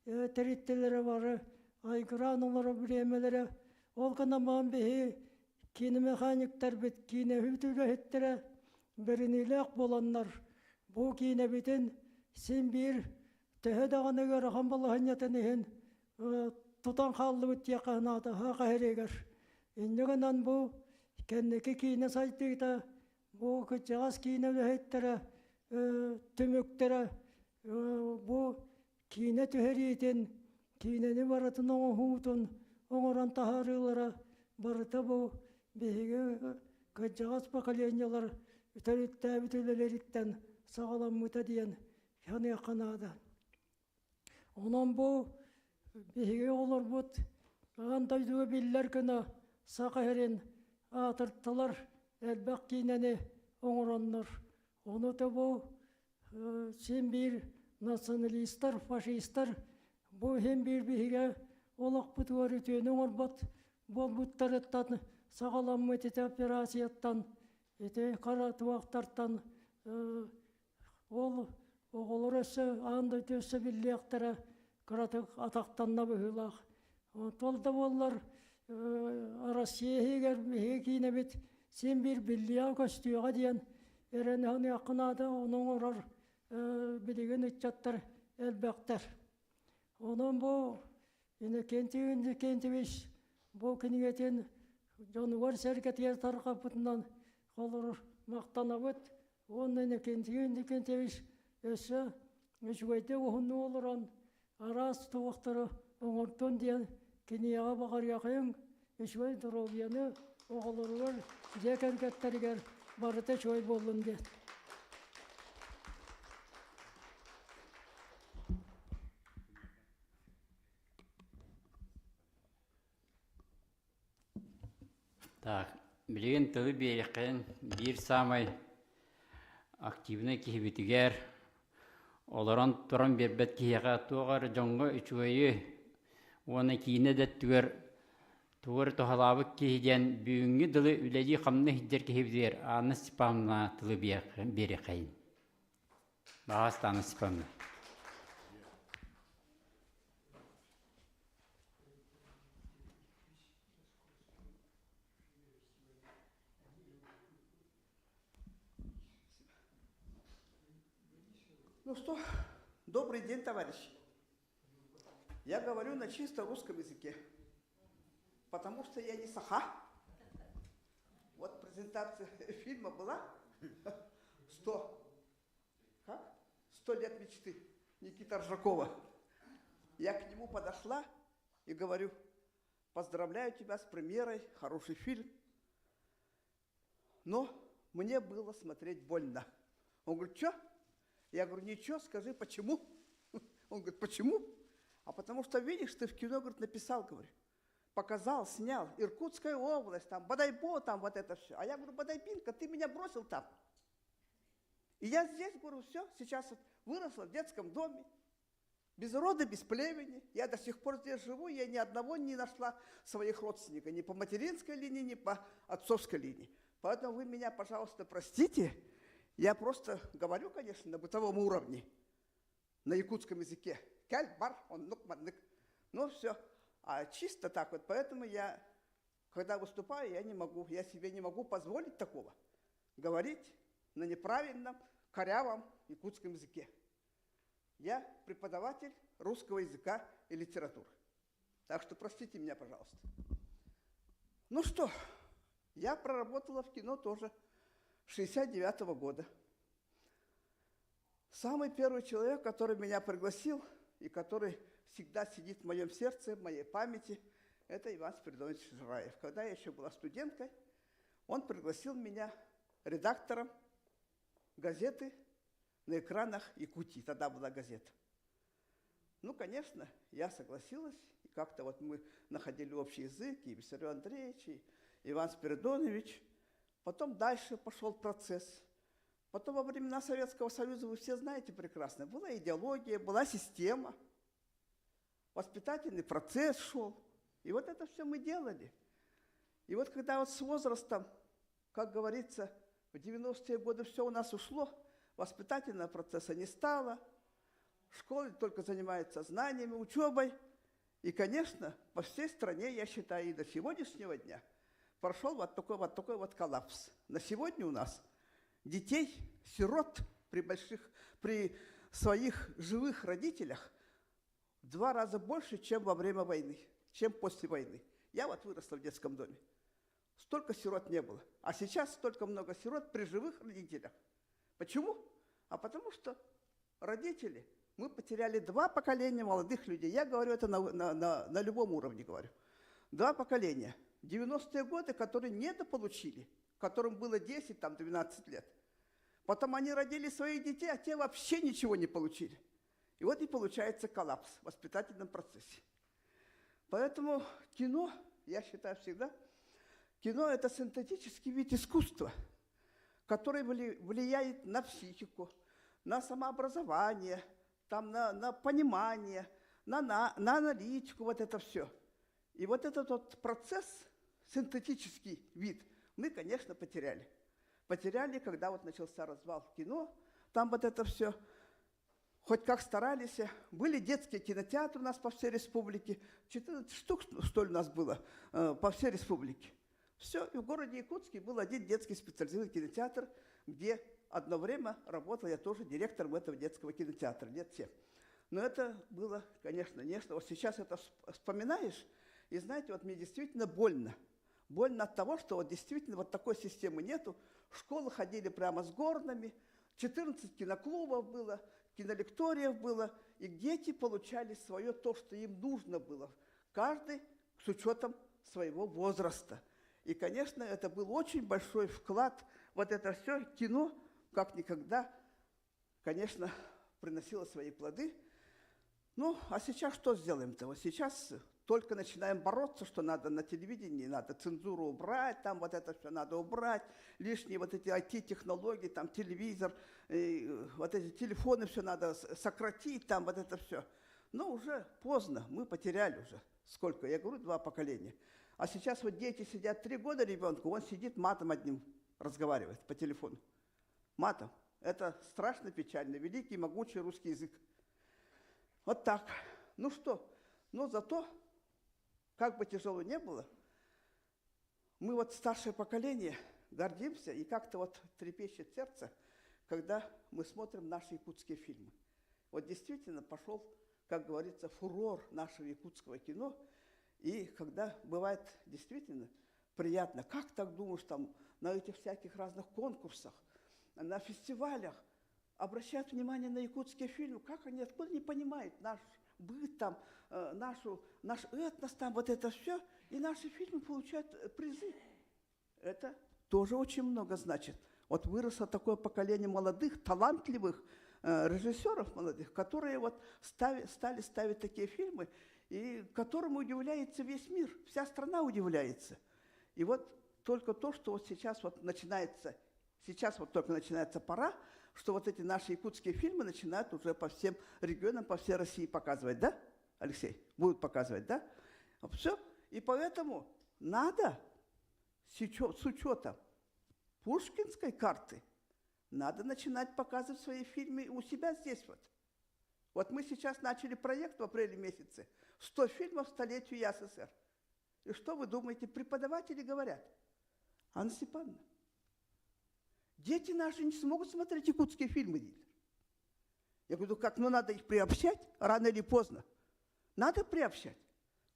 D: тэрилтэлэрэ бары айгыраан олорор бириэмэлэрэ ол гынан баран биһи киинэмеханиктарбыт, киинэһит үлэһиттэрэ бэриниилээх буоланнар бу киинэбитин син биир төһө даҕаны ыарахан балаһынньатын иһин тутан хааллыбыт диэххэ санаата хаһырыгар. Инньэ гынан бу кэнники киинэ сайдыыта бу кырдьаҕас киинэ үлэһиттэрэ түмүктэрэ бу киинэ түһэриитин, киинэни барытын оҥоһуутун оҥорон таһаарыылара барыта бу биһиги кырдьаҕас поколениелар төрүттээбит үлэлэриттэн саҕаламмыта диэн саныахха наада. Онон бу биһиги оҕолорбут аан дойдуга биллэр гына Саха сирин аатыртылар, элбэх киинэни оҥороннор. Ону да бу син биир националистар, фашистар бу иһин биир биһигэ олохпутугар үтүөнү оҥорбот буолбуттарыттан саҕаламмыт ити операцияттан, ити хара туохтартан Ол оҕолор өссө аан дойду өссө биллиэхтэрэ, кыратык атахтанна быһыылаах. Ол да буоллар Россия иһигэр биһиги киинэбит син биир биллиэҕэ-көстүөҕэ диэн эрэнэ наада, ону оҥорор билигин ыччаттар элбэхтэр. Онон бу. Иннокентий Иннокентьевич бу кинигэтин дьонугар-сэргэтигэр тарҕаппытынан холорур махтанабыт уонна Иннокентий Иннокентьевич өссө үчүгэйдик уһуннук олорон араас туохтары оҥортун диэн киниэхэ баҕарыахайыҥ үчүгэй доруобуйаны оҕолоругар, дьиэ кэргэттэригэр барыта үчүгэй буоллун диэн.
A: Так, билигин тылы биэриэххин биир саамай активнай киһибитигэр олорон туран биэрбэт киһиэхэ туох эрэ дьоҥҥо үчүгэйи уонна киинэ да өттүгэр тугу эрэ туһалаабыт киһи диэн бүгүҥҥү дылы үлэлии-хамныы сылдьар киһибитигэр Анна Степановна тылы биэриэххэйин. Баҕаста Анна Степановна.
E: Ну что, добрый день, товарищи. Я говорю на чисто русском языке, потому что я не саха. Вот презентация фильма была 100, как? 100 лет мечты Никита Ржакова. Я к нему подошла и говорю, поздравляю тебя с премьерой, хороший фильм. Но мне было смотреть больно. Он говорит, что? Я говорю, ничего, скажи, почему? Он говорит, почему? А потому что, видишь, ты в кино, говорит, написал, говорю, показал, снял, Иркутская область, там, Бодайбо, там вот это все. А я говорю, Бодайбинка, ты меня бросил там. И я здесь, говорю, все, сейчас вот выросла в детском доме, без рода, без племени. Я до сих пор здесь живу, я ни одного не нашла своих родственников, ни по материнской линии, ни по отцовской линии. Поэтому вы меня, пожалуйста, простите. Я просто говорю, конечно, на бытовом уровне, на якутском языке. Кэль, бар, оннук, маннык. Ну, все. А чисто так вот. Поэтому я, когда выступаю, я не могу, я себе не могу позволить такого. Говорить на неправильном, корявом якутском языке. Я преподаватель русского языка и литературы. Так что простите меня, пожалуйста. Ну что, я проработала в кино тоже 69 -го года. Самый первый человек, который меня пригласил и который всегда сидит в моем сердце, в моей памяти, это Иван Спиридонович Жраев. Когда я еще была студенткой, он пригласил меня редактором газеты на экранах Якутии. Тогда была газета. Ну, конечно, я согласилась. И как-то вот мы находили общий язык, и Виссарион Андреевич, и Иван Спиридонович. Потом дальше пошел процесс. Потом во времена Советского Союза, вы все знаете прекрасно, была идеология, была система, воспитательный процесс шел. И вот это все мы делали. И вот когда вот с возрастом, как говорится, в 90-е годы все у нас ушло, воспитательного процесса не стало, школы только занимаются знаниями, учебой. И, конечно, по всей стране, я считаю, и до сегодняшнего дня прошел вот такой вот коллапс. На сегодня у нас детей, сирот при больших, при своих живых родителях в 2 раза больше, чем во время войны, чем после войны. Я вот выросла в детском доме. Столько сирот не было. А сейчас столько много сирот при живых родителях. Почему? А потому что родители, мы потеряли 2 поколения молодых людей. Я говорю это на любом уровне, говорю. 2 поколения. 90-е годы, которые недополучили, которым было 10, там, 12 лет. Потом они родили своих детей, а те вообще ничего не получили. И вот и получается коллапс в воспитательном процессе. Поэтому кино, я считаю всегда, кино — это синтетический вид искусства, который влияет на психику, на самообразование, там, на понимание, на аналитику, вот это все. И вот этот вот процесс, синтетический вид, мы, конечно, потеряли. Потеряли, когда вот начался развал кино, там вот это все. Хоть как старались, были детские кинотеатры у нас по всей республике, 14 штук, что ли, у нас было по всей республике. Все, и в городе Якутске был один детский специализированный кинотеатр, где одно время работал я тоже директором этого детского кинотеатра, лет 7. Но это было, конечно, нечто. Вот сейчас это вспоминаешь, и знаете, вот мне действительно больно. Больно от того, что вот действительно вот такой системы нету. В школы ходили прямо с горнами, 14 киноклубов было, кинолекториев было, и дети получали свое то, что им нужно было. Каждый с учетом своего возраста. И, конечно, это был очень большой вклад. Вот это все кино, как никогда, конечно, приносило свои плоды. Ну, а сейчас что сделаем-то? Вот сейчас только начинаем бороться, что надо на телевидении, надо цензуру убрать, там вот это все надо убрать, лишние вот эти IT-технологии, там телевизор, и вот эти телефоны все надо сократить, там вот это все. Но уже поздно, мы потеряли уже сколько, я говорю, два поколения. А сейчас вот дети сидят три года ребенку, он сидит матом одним разговаривает по телефону. Матом. Это страшно печально. Великий, могучий русский язык. Вот так. Ну что, но зато, как бы тяжело не было, мы вот старшее поколение гордимся и как-то вот трепещет сердце, когда мы смотрим наши якутские фильмы. Вот действительно пошел, как говорится, фурор нашего якутского кино. И когда бывает действительно приятно, как так думаешь, там на этих всяких разных конкурсах, на фестивалях обращают внимание на якутские фильмы, как они, откуда не понимают наш быт там, нашу, наш этнос там, вот это все, и наши фильмы получают призы. Это тоже очень много значит. Вот выросло такое поколение молодых, талантливых режиссеров молодых, которые вот стали ставить такие фильмы, и которым удивляется весь мир, вся страна удивляется. И вот только то, что вот сейчас вот начинается, сейчас вот только начинается пора, что вот эти наши якутские фильмы начинают уже по всем регионам, по всей России показывать, да, Алексей? Будут показывать, да? Все. И поэтому надо с учетом Пушкинской карты, надо начинать показывать свои фильмы у себя здесь вот. Вот мы сейчас начали проект в апреле месяце 100 фильмов столетию ЯССР. И что вы думаете, преподаватели говорят? Анна Степановна, дети наши не смогут смотреть якутские фильмы. Я говорю, как, ну надо их приобщать рано или поздно. Надо приобщать.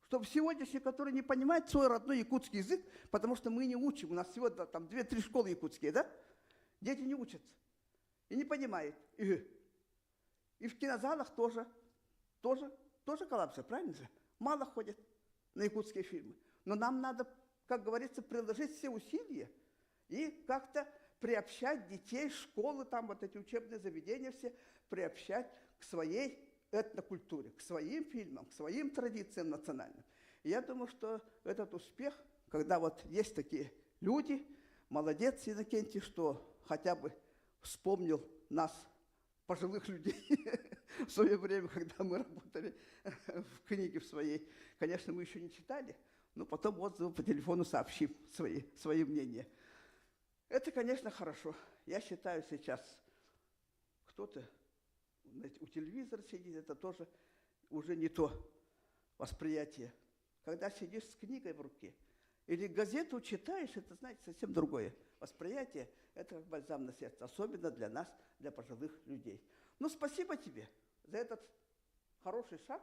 E: Чтобы сегодняшний, который не понимает свой родной якутский язык, потому что мы не учим, у нас всего там 2-3 школы якутские, да? Дети не учатся и не понимают. И, и в кинозалах тоже, тоже, тоже коллапс, правильно же? Мало ходят на якутские фильмы. Но нам надо, как говорится, приложить все усилия и как-то приобщать детей, школы, там вот эти учебные заведения все, приобщать к своей этнокультуре, к своим фильмам, к своим традициям национальным. И я думаю, что этот успех, когда вот есть такие люди, молодец, Иннокентий, что хотя бы вспомнил нас, пожилых людей, в свое время, когда мы работали в книге в своей. Конечно, мы еще не читали, но потом отзывы по телефону сообщим свои, свои мнения. Это, конечно, хорошо. Я считаю сейчас, кто-то у телевизора сидит, это тоже уже не то восприятие. Когда сидишь с книгой в руке или газету читаешь, это, знаете, совсем другое восприятие. Это как бальзам на сердце, особенно для нас, для пожилых людей. Ну, спасибо тебе за этот хороший шаг.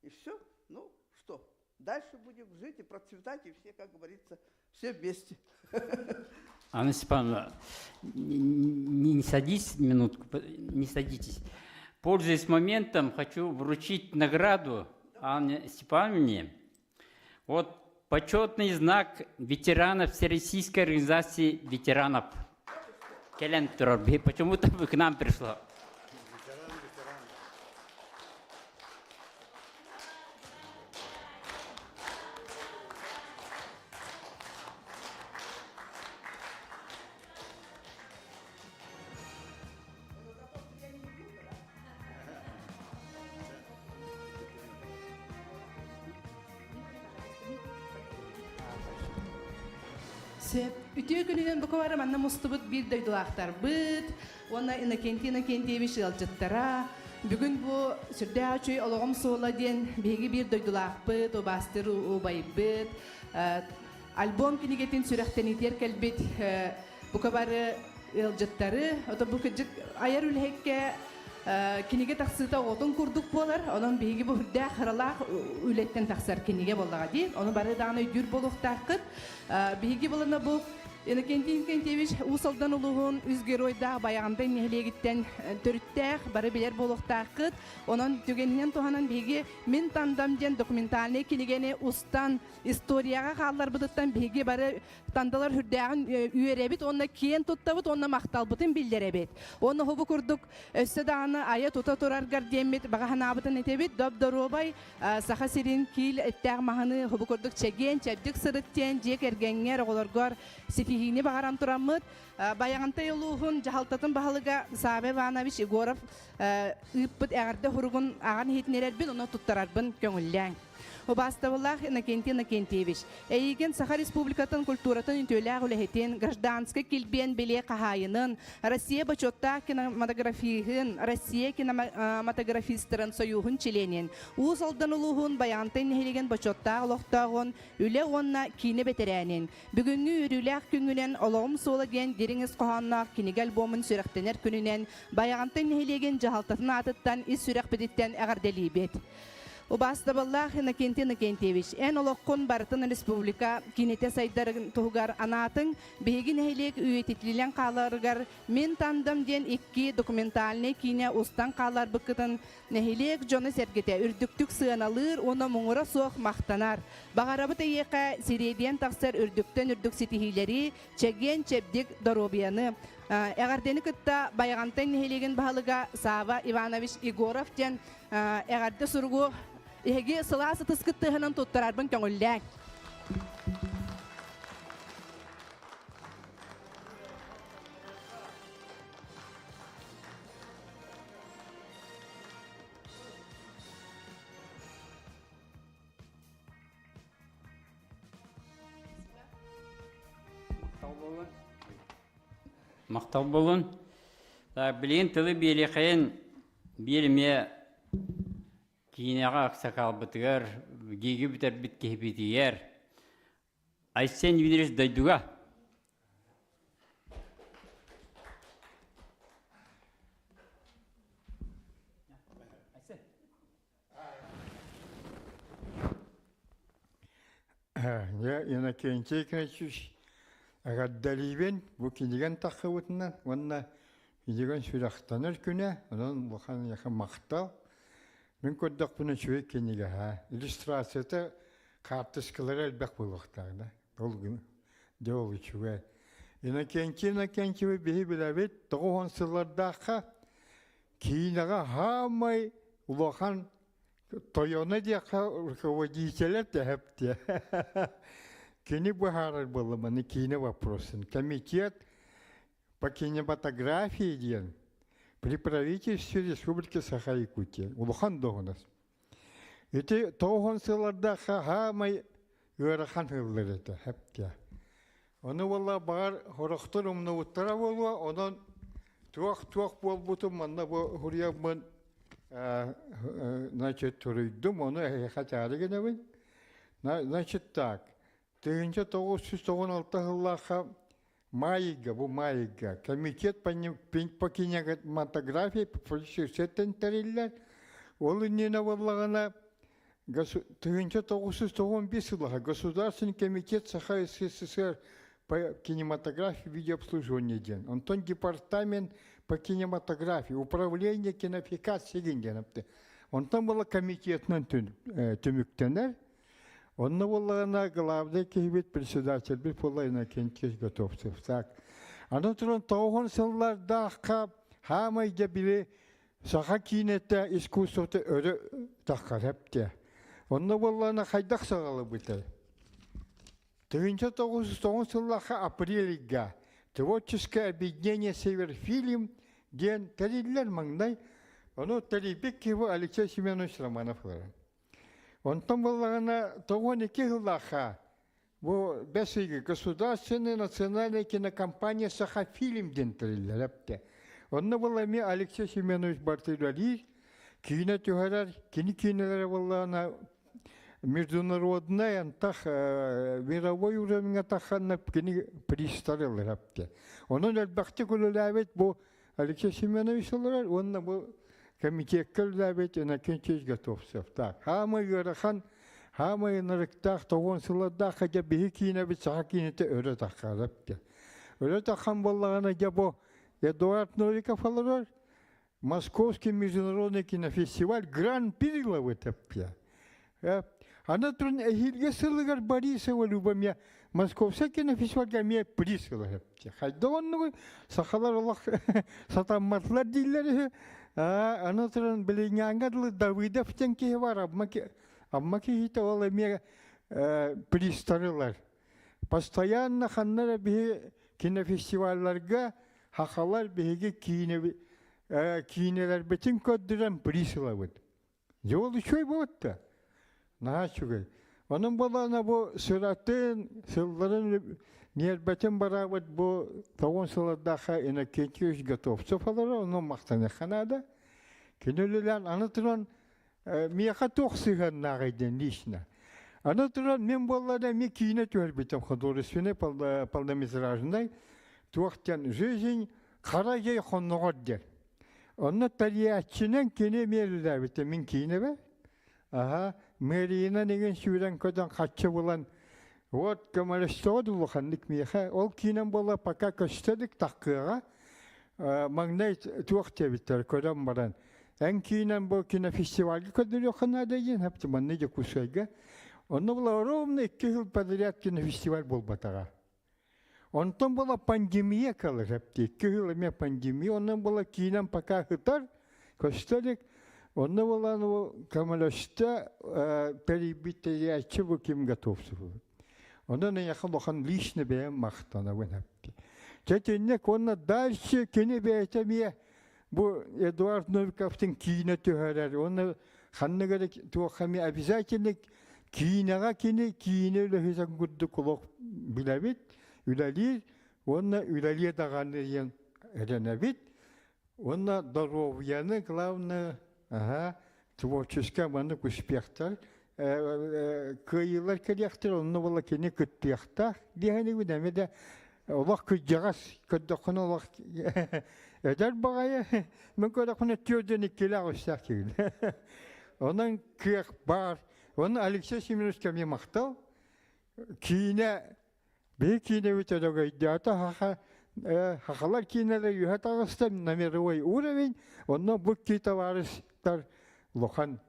E: И все. Ну, что, дальше будем жить и процветать, и все, как говорится, все вместе.
A: Анна Степановна, не, не садитесь минутку, не садитесь. Пользуясь моментом, хочу вручить награду Анне Степановне. Вот почетный знак ветеранов Всероссийской организации ветеранов. Кэлэн Почему-то вы к нам пришла.
B: Ветеран, ветеран.
F: Сөп. Үтүө күнүнэн бука бары манна мустубут биир дойдулаахтарбыт уонна Иннокентий Иннокентьевич ыалдьыттара. Бүгүн бу сүрдээх үчүгэй Олоҕум суола диэн биһиги биир дойдулаахпыт, убаастыыр убайбыт, альбом кинигэтин сүрэхтэниитигэр кэлбит бука бары ыалдьыттары, ото бу кырдьык айар үлэһиккэ Кинигэ тахсыыта оҕотун курдук буолар, онон биһиги бу үрдээх ыралаах үлэттэн тахсар кинигэ буоллаҕа дии. Ону бары даҕаны өйдүүр буолуохтааххыт. Биһиги булана бу Иннокентий Иннокентьевич Уус Алдан улууһун үс геройдаах Байаҕантай нэһилиэгиттэн төрүттээх, бары билэр буолуохтааххыт. Онон түгэнинэн туһанан биһиги Мин Тандам диэн документальнай кинигэни устан историяҕа хаалларбытыттан биһиги бары Тандалар үрдээҕин үөрэбит уонна киэн туттабыт уонна махталбытын биллэрэбит. Уонна бу курдук өссө даҕаны айа-тута тураргар диэммит баҕа санаабытын этэбит. Доп-доруобай Саха сирин киил эттээх маһыны бу курдук чэгиэн, чэбдик сырыт диэн дьиэ кэргэҥҥэр, оҕолоргор ситиһиини баҕаран тураммыт. Байаҕантай улууһун дьаһалтатын баһылыга Савва Иванович Егоров ыыппыт эҕэрдэ суругун ааҕан иһитиннэрэрбин уонна туттарарбын көҥүллээҥ. Убаастабыллаах Иннокентий Иннокентьевич, эйигин Саха Республикатын культуратын үтүөлээх үлэһитин, гражданскай килбиэн бэлиэ хаһаайынын, Россия бочуоттаах кинематографиһын, Россия кинематографистарын сойууһун чилиэнин, Уус Алдан улууһун Байаҕантай нэһилиэгин бочуоттаах олохтооҕун, үлэ уонна киинэ бэтэрээнин, бүгүҥҥү үөрүүлээх күҥҥүнэн Олоҕум суола диэн дириҥ ис хоһоонноох кинигэ альбомун сүрэхтэнэр күнүнэн Байаҕантай нэһилиэгин дьаһалтатын аатыттан ис сүрэхпититтэн эҕэрдэлиибит. Убаастабыллаах Иннокентий Иннокентьевич, эн олоххун барытын республика киинэтэ сайдарын туһугар анаатыҥ, биһиги нэһилиэк үйэтитиллэн хааларыгар Мин Тандам диэн икки документальнай киинэ устан хаалларбыккытын нэһилиэк дьоно-сэргэтэ үрдүктүк сыаналыыр уонна муҥура суох махтанар. Баҕарабыт эйиэхэ сириэдийэн тахсар үрдүктэн үрдүк ситиһиилэри, чэгиэн-чэбдик доруобуйаны. Эҕэрдэни кытта Байаҕантай нэһилиэгин баһылыга Сава Иванович Егоров диэн эҕэрдэ суругу эһиги сылаас ытыскыт тыаһынан туттарарбын көҥүллээҥ.
A: Махтал буолун. Махтал буолун. Билигин тылы биэриэхэйин биир эмиэ киинэҕэ аксакаалбытыгар гиги бүтэрбит киһибитигэр Айсен Юрьевич дойдуга
G: Я Иннокентий Игнатьевич эҕэрдэлиибин бу кинигэн тахсыбытынан уонна кинигэн сүрэхтэнэр күнэ, онон улахан эйиэхэ махтал. Мин көрдөхпүнэ үчүгэй кинигэ ха. Иллюстрацията хаартыскалара элбэх буолуохтаах да. Ол дьэ ол үчүгэй. Иннокентий Иннокентьевич биһи билэбит 90 сыллардаахха киинэҕэ хаамай улахан тойоно диэххэ руководителэ тэһэп диэ. Кини быһаарар буолла киинэ вопросын. Комитет по кинематографии диэн при правительстве Республики Саха-Якутия улахан доһунас. Ити тоҕуһун сыллардаахха хаамай ыарахан сыллар этэ хэптэ. Ону буолла баҕар хорохтор умнубуттара буолуо, онон туох-туох буолбутун манна бу хуруйаммын значит туруйдум, ону эһиэхэ чаары гынабын. Значит так, 1996 сыллаахха Майга, бу Майга, комитет по кинематографии сеттен тэриллэр. Ол иннинэ буоллаҕына 1995 сыллаха Государственный комитет Саха СССР по кинематографии видеообслуживания диэн. Онтон департамент по кинематографии, управление кинофикации диэн. Онтон была комитетынан түмүктэнэр. Онно буоллаҕына главный киһибит председательбит буолла Иннокентий Готовцев. Так. Аны туран тоҕуһун сыллардаахха хаамай дьэ били саха киинэтэ искусствота өрө таххар эптэ. Онно буоллаҕына хайдах саҕалабытай? 1909 сыллаахха апрельга Творческое объединение Северфильм диэн тэриллэр маҥнай. Ону тэрийбит киһи Алексей Семенович Романов ылар. Онтон буоллаҕына 92 сыллаахха бу бэс ыйга Государственная национальная кинокомпания Сахафильм диэн тэриллэр эптэ. Онно буолла эмиэ Алексей Семенович Бартыларий киинэ түһэрэр, кини киинэлэрэ буоллаҕына международный антах мировой уровеньҥа тахханна кини пристар ылар эптэ. Онон элбэхтик үлэлээбит бу Алексей Семенович олорор уонна бу Комитекка үлэлээбит Иннокентий Готовцев. Так, хаамай ыарахан, хаамай ынырыктаах тоҕуон сылардаах дьэ биһи киинэбит саха киинэтэ өрө таххарап диэн. Өрө таххан буоллаҕына дьэ бу Эдуард Новиков олорор, Московский международный кинофестиваль Гран-при ловытаппия. Аны туран эһиилги сылыгар Борисова Любомия Московскай кинофестивальга эмиэ приз ылар. Хайда оннугуй сахалар олох сатамматылар дииллэр үһү. Аны туран билиҥҥээҥҥэ дылы Давыдов диэн киһи бар, Амма киһитэ ол эмиэ пристары ылар. Постоянно ханна эрэ биһи кинофестивалларга хахалар биһиги киинэ киинэлэрбитин көрдөрөн приз ылабыт. Дьэ ол үчүгэй буолта. Наһаа үчүгэй. Онон буоллаҕына бу сыратын, сылларын ньиэрбэтин бараабыт бу тоҕун сылардаахха Иннокентьевич Готовцев олорор, онон махтаныахха наада. Кини үлэлээн аны туран миэхэ туох сыһыаннааҕый диэн лично. Аны туран мин буолла да эмиэ киинэ түһэрбитим художественный полнометражный туох диэн «Жизнь хара дьай хонноҕор» диэн. Онно тэрийээччинэн кини эмиэ үлэлээбитэ мин киинэбэ. Аха, мэрийнэн игин сүүрэн көтөн хаччы булан вот көмөлөстөҕө да улаханнык миэхэ. Ол киинэн буола пока көстө илик таккыаҕа. Маҥнай туох диэбиттэр көрөн баран эн киинэн бу кинофестивальга көрдөрүөххэ наада диэн хэпти манна Дьокуускайга. Онно була ровно 2 жыл подряд кинофестиваль буолбатаҕа. Онтон була пандемия кэлэр хэпти 2 жыл эмиэ пандемия онон була киинэн пока сытар көстө илик. Онно буолан көмөлөстө тэрийбит тэрийээччи бу ким готовцев. Онон эйиэхэ улахан лично бэйэм махтанабын эпти. Чэ итинник уонна дальше кини бэйэтэ эмиэ бу Эдуард Новиковтын киинэ түһэрэр уонна ханнык эрэ туохха эмиэ обязательно киинэҕэ кини киинэ үлэһитин курдук олох билэбит, үлэлиир уонна үлэлиэ даҕаны диэн эрэнэбит. Уонна доруобуйаны главное аха творческай маннык успехтар кыайыылар кэлиэхтэр онно була кини кыттыахтаах диэхинигин эмиэ да олох кырдьаҕас көрдөххүнэ олох эдэр баҕайы мин көрдөхпүнэ түөрдэн иккилээх үстээх киһи онон кыах баар онно Алексей Семеновичка эмиэ махтал киинэ Биһи киинэбит өрөгөйдөөтө хаха хахалар киинэлэр үһэ таҕыста на мировой уровень, онно бу икки товарищтар улахан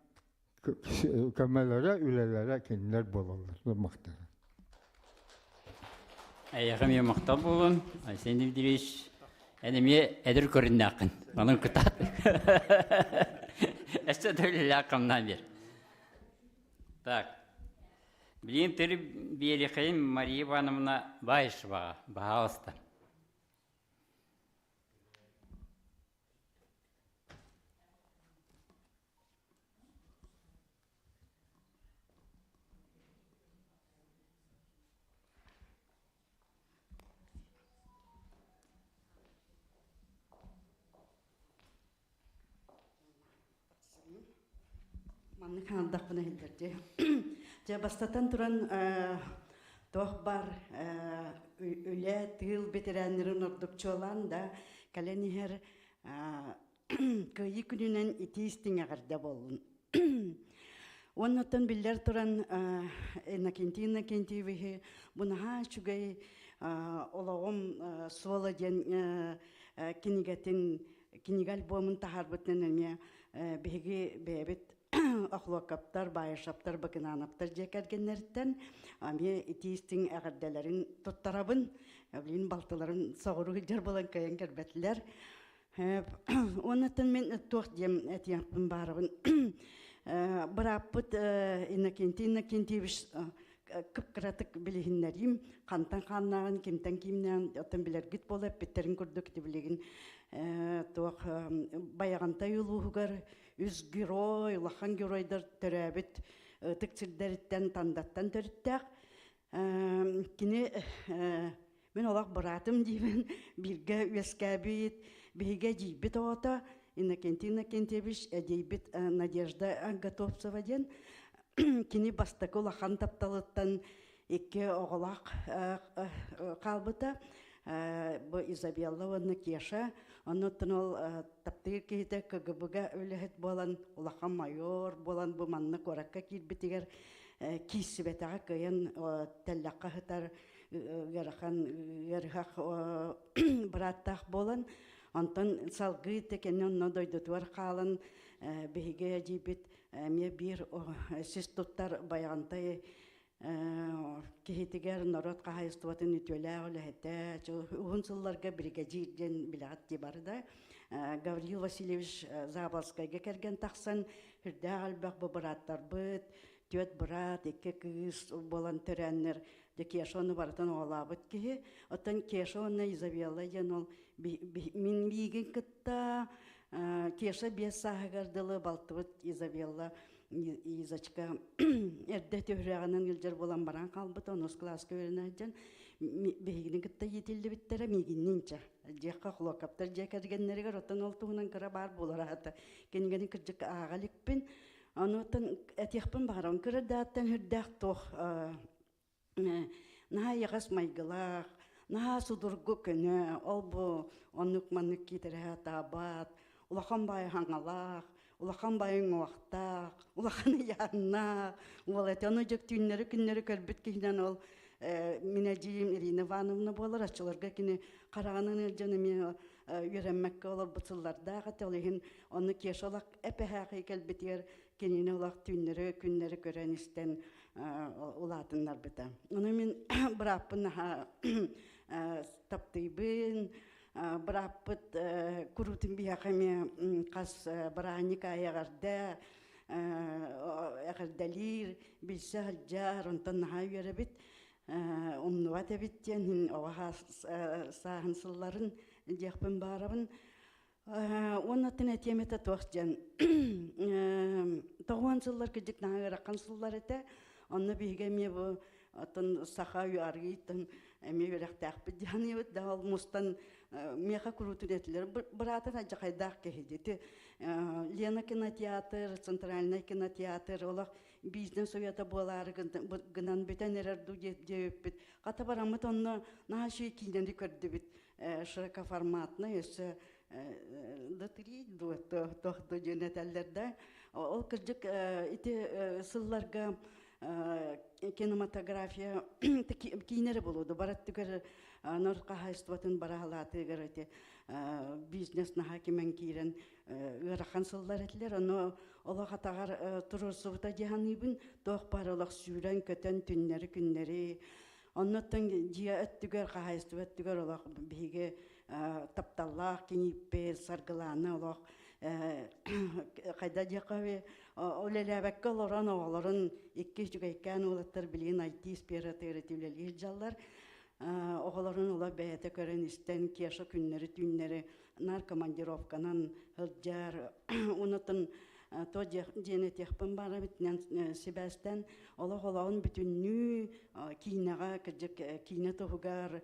G: көмөлөрө, үлэлэрэ кинилэр буолаллар. Махтанабын.
A: Эйиэхэ эмиэ махтал буолун, Айсен Дмитриевич. Эн эмиэ эдэр көрүннээххин. Онон кытаат. Өссө да үлэлээх хамнаан биэр. Так. Билигин тыл биэриэхэйин Мария Ивановна Баишеваҕа, баһаалыста.
H: Маннык хаалдахпына иһиллэр дьэ. Дьэ бастатан туран туох бар үлэ тыыл бэтэрээннэрин ордук чуолаан да кэлэн иһэр Кыайыы күнүнэн итии истиҥ эҕэрдэ буоллун. Уоннаттан биллэр туран Иннокентий Иннокентьевиһи бу наһаа үчүгэй олоҕум суола диэн кинигэтин кинигэ альбомун таһаарбытынан эмиэ биһиги бэйэбит Охлокоптар, Баайышаптар, Бакынанаптар дьиэ кэргэннэриттэн эмиэ итии истиҥ эҕэрдэлэрин туттарабын. Билин балтыларын соҕуруу сылдьар буолан кыайан кэлбэтилэр. Уоннаттан мин туох диэм этиэхпин баарабын. Бырааппыт Иннокентий Иннокентьевич кып-кыратык билиһиннэриим, хантан хааннааҕын, кимтэн киимнээҕин оттон билэргит буола эппиттэрин курдук ити билигин туох Байаҕантай улууһугар үс герой, улахан геройдар төрөөбүт ытык сирдэриттэн Тандаттан төрүттээх. Кини мин олох быраатым диибин, бииргэ үөскээбит, биһиги эдьиийбит оҕото Иннокентий Иннокентьевич эдьиийбит Надежда Готовцева диэн Кини бастакы улахан тапталыттан икки оҕолоох хаалбыта. Бу Изабелла уонна Кеша. Оннуттан ол таптыыр киһитэ КГБ-га үлэһит буолан, улахан майор буолан бу манна куоракка киирбитигэр киирсибэтэҕэ кыайан тэллэххэ сытар ыарахан ыарыһах бырааттаах буолан, онтон салгыы кэннэ онно дойдутугар хаалан биһиги эдьиийбит эмиэ биир сис туттар Байаҕантай киһитигэр норуот хаһаайыстыбатын үтүөлээх үлэһитэ, уһун сылларга биригэдьиир диэн билэҕит дии бары да, Гаврил Васильевич Заболскайга кэргэн тахсан, үрдээх элбэх бу бырааттарбыт, түөрт быраат, икки кыыс буолан төрөөннөр, дьэ Кеша ону барытын оҕолообут киһи. Оттон Кеша уонна Изабелла диэн ол мин миигин кытта Кеша 5 сааһыгар дылы балтыбыт Изабелла Изочка эрдэ түһүрэҕинэн илдьэр буолан баран хаалбыт, онус кылааска үөрэнэ сылдьан биһигини кытта иитиллибиттэрэ миигинниинчэ. Дьиэххэ Хлокоптар дьиэ кэргэннэригэр оттон ол туһунан кыра баар буолар аата. Кинигэни кырдьык ааҕа иликпин. Онуттан этиэхпин баҕарабын, кыра дааттан үрдээх туох наһаа эйэҕэс майгылаах, наһаа судургу көнө, ол-бу оннук-маннык киитэрэһэ таабат, улахан баайы хаҥалаах, улахан баайы уҥуохтаах, улахан ыйааннаах уол этэ. Ону дьэ түүннэри-күннэри көрбүт киһинэн ол мин эдьиийим Ирина Ивановна буолар. Оччолорго кини хараҕынан ыалдьан эмиэ үөрэммэккэ олорбут сыллардаах этэ. Ол иһин ону Кеша олох эп-эһээхий кэлбитигэр кинини олох түүннэри-күннэри көрөн-истэн улаатыннарбыта. Ону мин бырааппын наһаа таптыйбын, бырааппыт куруутун биһиэхэ эмиэ хас бырааһынньык аайы эҕэрдэ эҕэрдэлиир, билсэ сылдьар, онтон наһаа үөрэбит, умнубат эбит диэн оҕо сааһын сылларын диэхпин баарабын. Уонна этиэм этэ туох диэн тоҕуон сыллар кырдьык наһаа ыарахан сыллар этэ. Онно биһиги эмиэ бу оттон саха арыыйтан эмиэ үөрэхтээхпит дьаһаныыбыт да ол мустан миэхэ куруутун этилэр быраатын алдьахайдаах киһи дии. Лена кинотеатр, Центральный кинотеатр олох бизнес уйата буолаары гынан бүтэн эрэр дуу диэбиппит. Хата бараммыт онно наһаа үчүгэй киинэни көрдүбүт широкоформатный өссө лотерей дуо туох диэн этэллэр да ол кырдьык ити сылларга кинематография киинэри булуду бараттыгар нор хаһаайыстыбатын бараһалаатыгар ити бизнес наһаа кимэн киирэн ыарахан сыллар этилэр ону олох атаҕар туруорсубута дьаһаныыбын туох баар олох сүүрэн көтөн түннэри күннэри Оннуттан дьиэ өттүгэр, хаһаайыстыба өттүгэр олох биһиги тапталлаах кинииппит, Саргылаана олох хайда диэххэ үлэлээбэккэ олорон оҕолорун икки үчүгэйкээн уолаттар билигин IT сфератыгар үлэлиир дьаллар. Оҕолорун олох бэйэтэ көрөн-истэн Кеша күннэри-түүннэри наар командировканан сылдьар. Онутун то диэн этиэхпин баар эбитинэн сибээстэн олох олоҕун бүтүннүү киинэҕэ кырдьык киинэ туһугар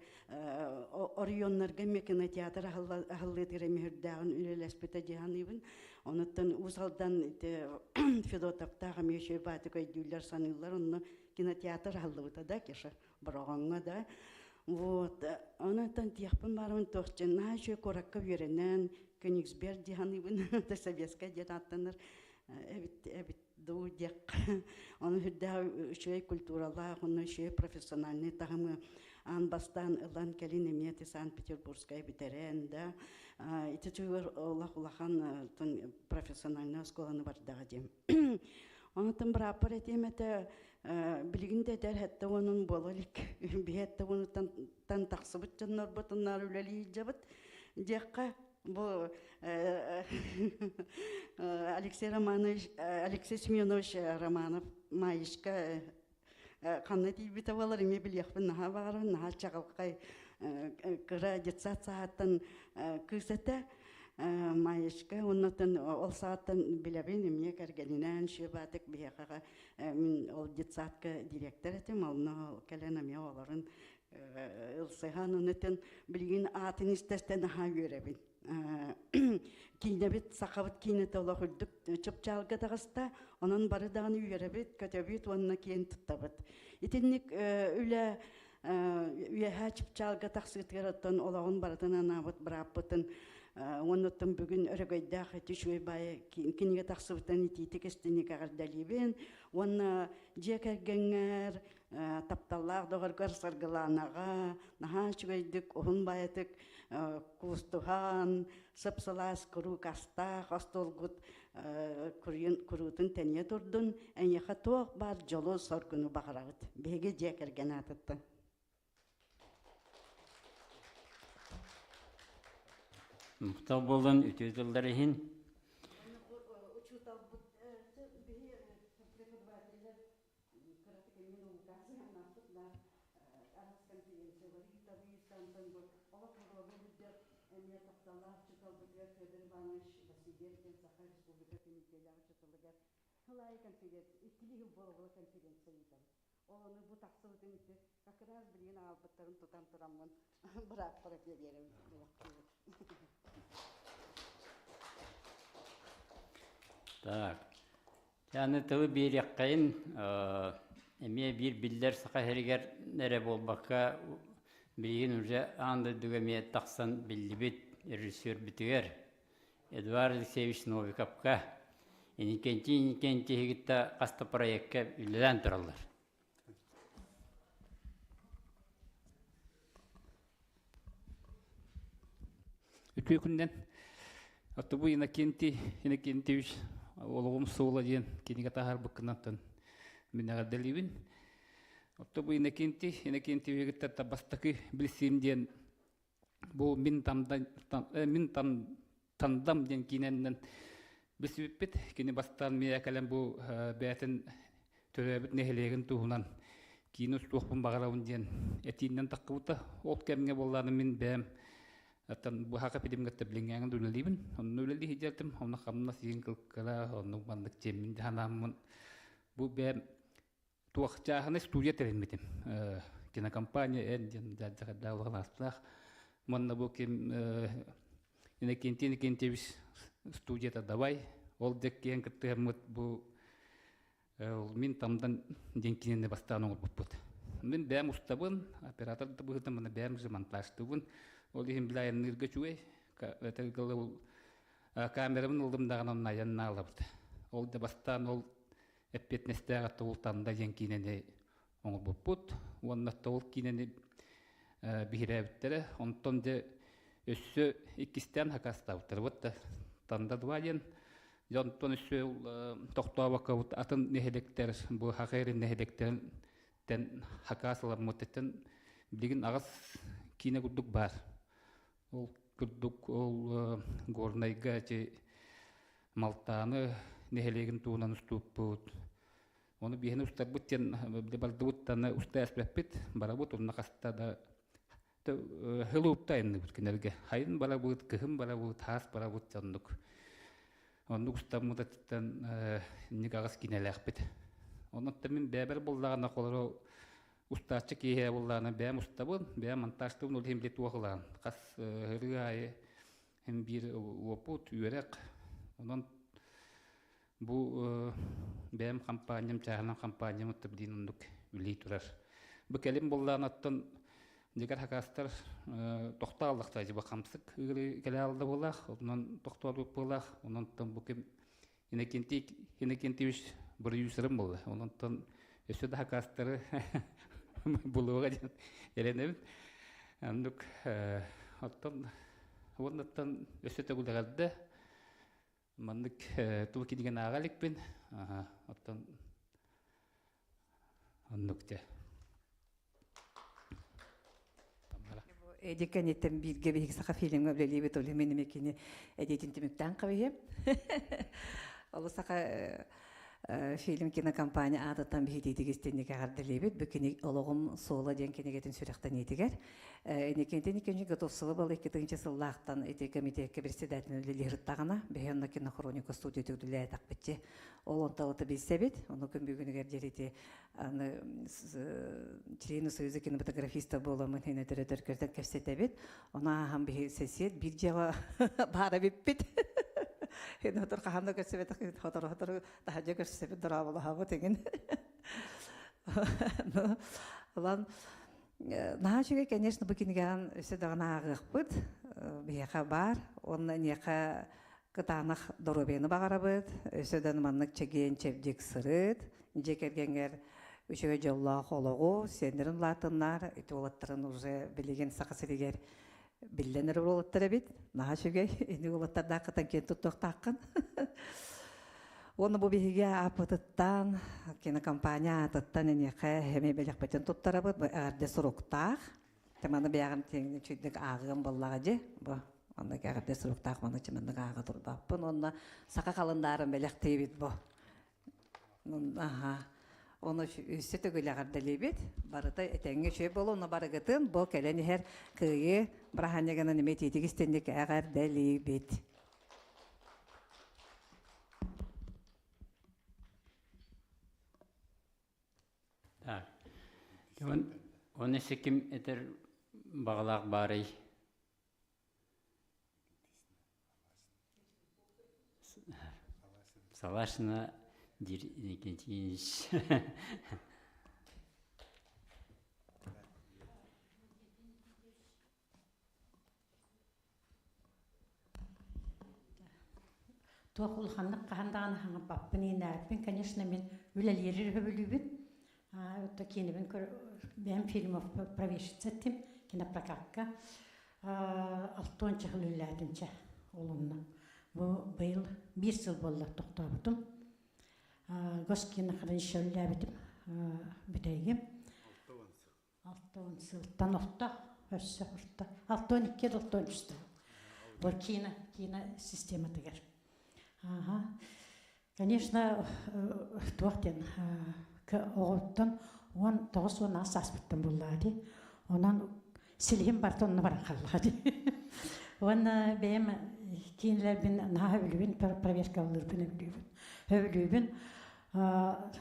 H: оройуоннарга эмиэ кинотеатр аһыллыытыгар эмиэ үрдээҕин үлэлэспитэ дии саныыбын. Онуттан Уус Алдан ити Федотовтаах эмиэ үчүгэй баатык өйдүүллэр саныыллар. Онно кинотеатр аһыллыбыта да Кеша Бороҕоҥҥо да. Вот. Онон тиэхпин баарбын туох дьэн наһаа үчүгэй куоракка үөрэнэн Кёнигсберг дии саныыбын советскай диэн ааттанар эбит эбит дуу диэххэ. Ону үрдээх үчүгэй культуралаах, онно үчүгэй профессиональный таһымы аан бастаан ылан кэлин эмиэ ити Санкт-Петербургскай бүтэрэн да ити чугар олох улахан профессиональный оскуоланы бардаҕа диэн. Онтон бырааппар этиэм этэ билигин да этэр хэттэ уонун буола илик. Биһи хэттэ уонуттан тахсыбыт дьоннорбут онноор үлэлии сылдьабыт диэххэ бу Алексей Романович Алексей Семенович Романов Маишка ханна тиийбитэ буолар эмиэ билиэхпин наһаа баҕарабын наһаа чаҕылхай кыра детсад саҕаттан кыыс этэ Маечка оннотон ол саҕаттан билэбин эмиэ кэргэнинээн Шебатык биһиэхэҕэ мин ол детсадка директор этим онно кэлэн эмиэ олорун ылсыһан онутун билигин аатын истэстэн наһаа үөрэбин киинэбит сахабыт киинэтэ олох үрдүк чыпчаалга таҕыста онон бары даҕаны үөрэбит көтөбүт уонна киэн туттабыт итинник үлэ. Үөһээ чыпчаалга тахсыытыгар оттон олоҕун барытын анаабыт бырааппытын уонна бүгүн өрөгөйдөөх ити үчүгэй баайы кинигэ тахсыбытын итиитик истиник эҕэрдэлиибин уонна дьиэ кэргэҥҥэр тапталлаах доҕоргор Саргылаанаҕа наһаа үчүгэйдик уһун баайытык куустуһан сып-сылаас куруук астаах остуолгут куруутун тэнийэ турдун эйиэхэ туох баар дьолу-соргуну баҕарабыт биһиги дьиэ кэргэн аатыттан.
A: Махтал буолун үтүө тыллар иһин.
H: Учууталбыт биһи преподавателлэр кыратык эмиэ наукаасыһаннаахпыт да араас конференциялары ыытабыт, онтон бу олох уруога үрдэр эмиэ тапталлаах учууталбытыгар Федор Иванович Васильев диэн Саха Республика кэмитиэлээх учууталыгар сыл аайы конференция, иккилии сыл буола-буола конференция ыытабыт. Ол ону бу тахсыбытын ити как раз билигин аҕалбыттарын тутан тураммын бырааппар биэриэм булахтыыбыт.
A: Так. Аны тылы биэриэххэйин эмиэ биир биллэр саха сиригэр эрэ буолбакка билигин уже аан дойдуга эмиэ тахсан биллибит режиссербүтүгэр Эдуард Алексеевич Новиковка Инникентий Инникентийи кытта хас да проекка үлэлээн тураллар.
I: Үтүө күннэн. Оттубу Иннокентий Иннокентьевич олоҕум суола диэн кинигэ таһаарбыккынан мин эҕэрдэлиибин. Оттубу Иннокентий Иннокентьевиһи кытта бастакы билсиим диэн бу мин тамдан мин там тандам диэн киинэннэн билсибиппит. Кини бастаан миэхэ кэлэн бу бэйэтин төрөөбүт нэһилиэгин туһунан киинэ устуохпун баҕарабын диэн этииннэн таххыбыта. Ол кэмҥэ буоллаҕына мин бэйэм оттон быһака пилимҥэ билиҥҥээҥин да үлэлиибин. Онно үлэлии сылдьартым. Онно хамнас иһин кылкыра, оннук маннык дьиэммин дьаһанааммын бу бэйэм туох чааһынай студия тэриммитим. Кинокомпания эн диэн дьардьахардаах улахан аастаах. Манна бу ким Иннокентий Иннокентьевич студията давай. Ол дьэккиэн кыттыһаммыт бу мин тамдан диэн кинини бастаан оҥорбуппут. Мин бэйэм устабын, оператор да быһыытынан маны бэйэм же монтажтыыбын. Ол иһин бile айанныырга үчүгэй. Камерабын ыллым даҕаны онно айаннаалабыт. Ол да бастаан ол эппиэтинэстээх Тобул Танда диэн киинэни оҥорбуппут. Уонна Тобул киинэни биһирээбиттэрэ. Онтон дьэ өссө иккистээн хакастаабыттара. Вот да Танда 2 диэн. Дьэ онтон өссө тохтообокко атын нэһилиэктэр бу Хахайрын нэһилиэктэрин хакаас ыламмыттан билигин аҕыс киинэ курдук баар. Ол курдук ол Горнайга ити Малтааны нэһилиэгин туһунан устууппут. Ону биһини устарбыт диэн бардыбыт аны уста эспэппит. Барабыт онно хаста да хылуупта айанныбыт кинилэргэ. Хайын барабыт, кыһын барабыт, хаас барабыт оннук. Оннук устаммытыттан инник аҕыс кинэлээхпит. Онон мин бэйэбэр буллаҕына холору устааччы киһи буллаҕына бэйэм устабын, бэйэм монтажтыбын, ол иһин били туох ылаан. Хас ырыа аайы Һин биир уопут, үөрэх. Онон бу бэйэм хампаанньам, чааһынан хампаанньам билигин оннук үлэлии турар. Бу кэлин буоллаҕына дьигэр хакастар тохтооллохтор дьиба хамсык ыыры кэлэ алда буолаах, онон тохтоолбут буолаах, онон бу ким Иннокентий Иннокентьевич продюсерым буолла. Онон өссө да хакастары булуоҕа диэн эрэнэбин. Оннук оттон уоннаттан өссө төгүлэҕэрдэ маннык туу кинигэни ааҕа иликпин. Оттон оннук дьэ.
J: Эдик кэнниттэн бииргэ биһиги саха фильмҥа үлэлиибит, ол иһин мин кини эдиитин түмүктээн кабыһыам. Ол саха фильм кинокомпания аатыттан биһитиитиг истинник эҕэрдэлиибит. Бу кини олоҕум суола диэн кинигэтин сүрэхтэниитигэр. Инникинтин иккинчи готовсылы был икки сыллаахтан ити комитетка председатель үлэлиһырыттаҕына, биһи онно кинохроника студия үлэлээтэхпитчи. Ол онталыты билсэбит, ону күн бүгүнүгэр диэри аны члены Союза кинематографистов буоламмын хинэ төрөтөр көртөн кэпсэтэбит. Ону ааһан биһи сосед биир дьиэҕэ баара биппит. Хинэ отор хаһан да көрсөбөтөх хотору-хотору таһырдьа көрсөбүт дорооболоһобут иҥин. Ылан. Наһаа үчүгэй, конечно, бу кинигэҕин өссө даҕаны ааҕыахпыт. Биһиэхэ баар. Уонна эниэхэ кытаанах доруобуйаны баҕарабыт. Өссө да маннык чэгиэн чэбдик сырыт. Дьиэ кэргэҥҥэр үчүгэй дьоллоох олоҕу, сиэннэрин улаатыннар, ити уолаттарын уже билигин Саха сиригэр биллэн эрэр уолаттар эбит. Наһаа үчүгэй. Ини уолаттардааххытан киэн туттуохтааххын. Уонна бу биһиги ааппытыттан, кинокомпания аатыттан эниэхэ эмиэ бэлэхпитин туттарабыт. Бу эҕэрдэ суруктаах. Маны бэйэҕин үчүгдүк ааҕыам буоллаҕа дьи. Бу маннык эҕэрдэ суруктаах маны чыманнык ааҕа турбаппын. Уонна саха халындаарын бэлэхтиибит бу. Аха. Ону өссө төгүл эҕэрдэлиибит. Барыта этэҥҥэ үчүгэй буолуо. Ону барыгытын бу кэлэн иһэр Кыайыы бырааһынньыгынан эмиэ итиитик истинник эҕэрдэлиибит.
A: Так. Он өссө ким этэр баҕалаах баарый? Салашина диир Иннокентьевич.
K: Туох улаханнык хаһан даҕаны хаҥаппаппын иинээппин, конечно, мин үлэлиир сөбүлүүбүн. То киинэбин бэйэм фильмов провешиться еттим кинопрокатка. Алтуон чахыл үлэлээтим чэ ол онно. Бу быйыл биир сыл буолла тохтообутум. Госкинохранилище үлэлээбитим бүтэйгим. 60 сылтан орто, өссө орто. 62 63 Бу кино, кино систематыгар. Ага. Конечно, туох диэн оҕоттон 19 сааспыттан буллаа дии. Онон силиһим барыта онно баран хааллаҕа дии. Уонна бэйэм киинэлэрбин наһаа сөбүлүүбүн, проверкалыырбын өбүлүүбүн. Өбүлүүбүн.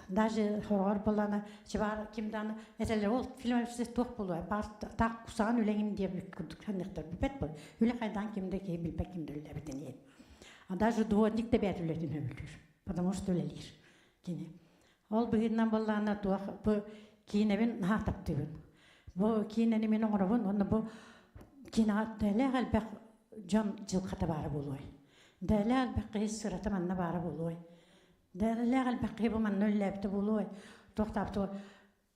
K: Даже хороҕор буоллаана чыбаар ким дааны этэллэр ол фильм туох буолуой баар таах кусаҕан үлэҥин диэбит курдук саныахтар билбэт буол үлэ хайдаан ким да киһи билбэт ким да үлэлээбитин иһин даже дворник да бэйэтэ үлэтин сөбүлүүр потому что үлэлиир кини ол быһыытынан буоллаана туох бу киинэбин наһаа таптыыбын бу киинэни мин оҥоробун уонна бу киинэҕэ дэлээх элбэх дьон дьылҕата баара буолуой дэлээх элбэх киһи сырата манна баара буолуой Дэлээх элбэх киһи бу манна үлэлээбитэ буолуой, туохтаабыта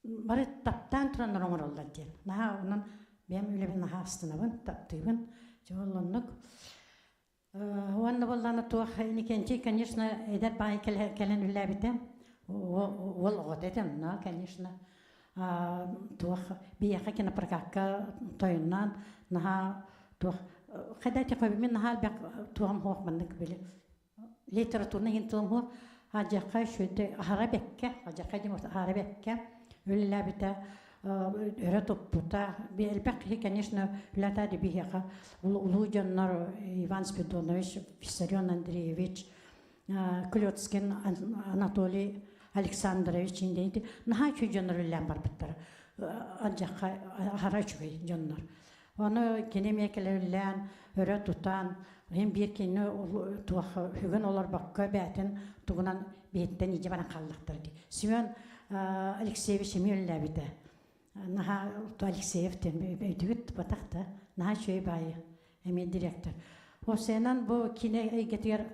K: бары таптаан тураннар оҥороллор диэн. Наһаа онон бэйэм үлэбин наһаа астынабын, таптыыбын. Дьэ ол оннук. Уонна буоллаана туох Иннокентий, конечно, эдэр баай кэлэн үлэлээбитэ. Уол оҕото этэ онно, конечно. Туох биһиэхэ кинопрокатка тойонноон наһаа туох хайда ити мин наһаа элбэх туоҕум суох маннык били литературнай иһин тылым суох алдьархай үчүгэйдик аһара бэккэ алдьархай диэн аһара бэккэ үлэлээбитэ өрө туппута элбэх киһи конечно үлэтэ биһиэхэ улуу дьоннор Иван Спиридонович Виссарион Андреевич Клёцкин Анатолий Александрович инде наһаа үчүгэй дьоннор үлэлээн барбыттара алдьархай аһара үчүгэй дьоннор Ону кини эмиэ кэлэбиллээн, өрө тутан, иһин биир кинини туох бүгүн олорбокко бээтин тугунан биһиттэн илдьэ баран хааллахтара дии. Семен Алексеевич эмиэ үлэлээбитэ. Наһаа Алексеев диэн өйдүгүт батах да, наһаа үчүгэй баайы эмиэ директор. Осенан бу кине эйгэтигэр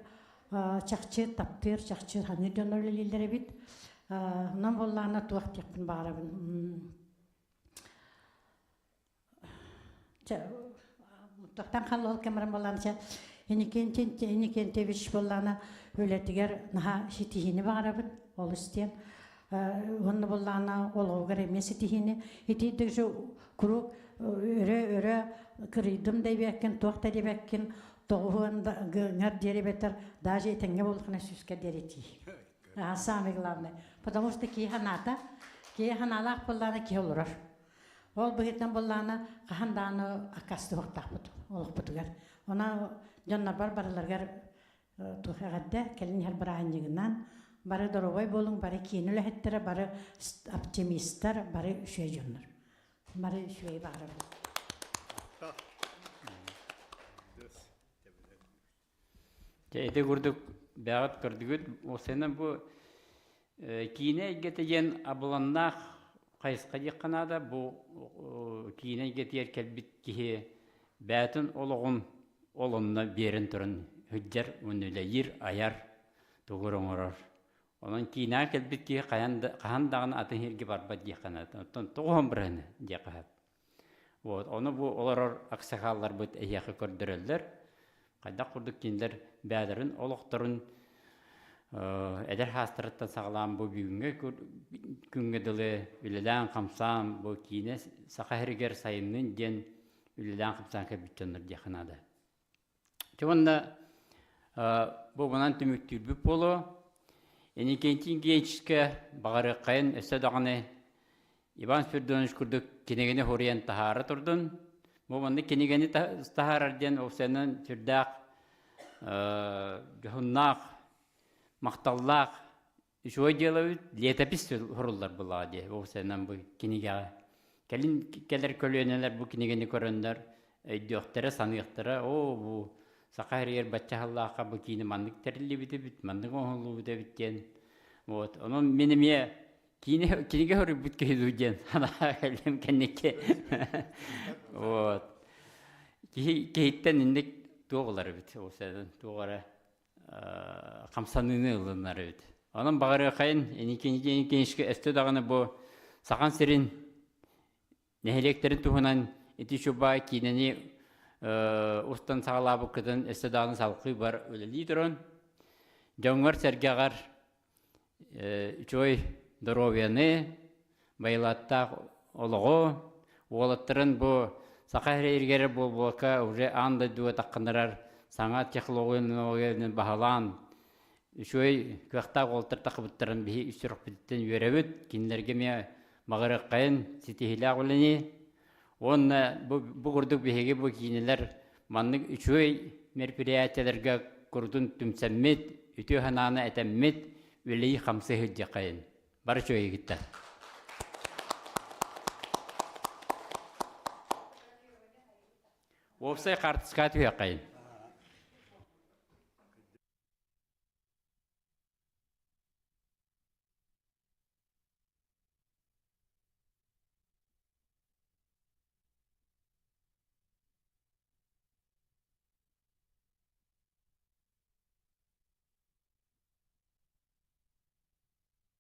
K: чахчы таптыыр, чахчы ханыыр дьоннор үлэлииллэр эбит. Онон буоллаҕына туох диэхпин баҕарабын. Тохтан халлол кэмрэн болан чэ Иннокентьевич буоллаана үлэтигэр наһаа ситиһиини баҕарабын олус диэн уонна буоллаана олоҕугар эмиэ ситиһиини ити даже куруук өрө өрө кырыйдым да диэбэккин туох да диэбэккин тоҕуһуон гыҥар диэри бэтэр даже этэҥҥэ буоллаххына сүүскэ диэри тиий самый главный потому что киһи санаата киһи санаалаах буоллаана киһи олорор Ол быһыытынан буоллаҕына, хаһан даҕаны аккаастыахтаахпыт олохпутугар. Онон дьоннорбор барыларыгар туох эҕэрдэ, кэлин иһэр бырааһынньыгынан бары доруобай буолуҥ, бары киин үлэһиттэрэ, бары оптимистар, бары үчүгэй дьоннор. Бары үчүгэй баҕарабын.
A: Дьэ, ити курдук бэҕэт көрдүгүт. Ол сэнэ бу киинэ эйгэтэ диэн абыланнаах. хайысха диэххэ наада. Бу киинэ эйгэтигэр кэлбит киһи бэйэтин олоҕун ол онно биэрэн туран сылдьар уонна үлэлиир, айар, тугу эрэ оҥорор. Онон киинэҕэ кэлбит киһи хайан да, хаһан даҕаны атын сиргэ барбат диэххэ наада. Оттон тоҕуһун бырыһыны диэххэ сөп. Вот, ону бу олорор аксакалларбыт эһиэхэ көрдөрөллөр. Хайдах курдук кинилэр бэйэлэрин олохторун эдэр хаастарыттан саҕалаан бу бүгүҥҥү күҥҥэ дылы үлэлээн-хамсаан бу киинэ Саха сиригэр сайыннын диэн үлэлээн-хамсаан кэлбит дьоннор диэххэ наада. Дьэ уонна бу манан түмүктүүрбүт буолуо. Иннокентий Генчиккэ баҕарыаххайын өссө даҕаны Иван Спиридонович курдук кинигэни хоруйан таһаара турдун. Бу маннык кинигэни таһаарар диэн ол сүрдээх дьоһуннаах, махталлаах үчүгэй дьыалабыт летопись суруллар булаа дии ол сэнэн бу кинигэҕэ. Кэлин кэлэр көлүөнэлэр бу кинигэни көрөннөр өйдүөхтэрэ, саныахтара, оо бу саха сиригэр бачча сыллаахха бу киинэ маннык тэриллибит эбит, маннык оҥоһуллубут эбит диэн. Вот. Онон мин эмиэ киинэ кинигэ суруйбут киһи дуу диэн санаа кэллим кэнники. Вот. Киһи киһиттэн инник туох ылар эбит ол сэнэн туох эрэ хамсаныыны ылынар эбит. Онон баҕарыахайын инникини өстө даҕаны бу Сахан сирин нэһилиэктэрин туһунан ити чубай киинэни устан саҕалаабыккытын өссө даҕаны салҕыы бар үлэлии турун. Дьоҥҥор-сэргэҕэр үчүгэй доруобуйаны, байылыаттаах олоҕу, уолаттарын бу саха сиригэр буолбакка уже аан дойдуга таххыннарар саҥа технологияны баһылаан үчүгэй кыахтаах уолаттар тахыбыттарын биһи үс сүрэхпититтэн үөрэбит. Кинилэргэ эмиэ баҕарыаххайын ситиһиилээх үлэни уонна бу, бу курдук биһиги бу киинэлэр маннык үчүгэй мероприятиеларга курутун түмсэммит, үтүө санааны этэммит, үлэлии-хамсыы сылдьыаххайын. Бары үчүгэйгиттэн. Уопсай хаартыскаҕа түһүөххэйин.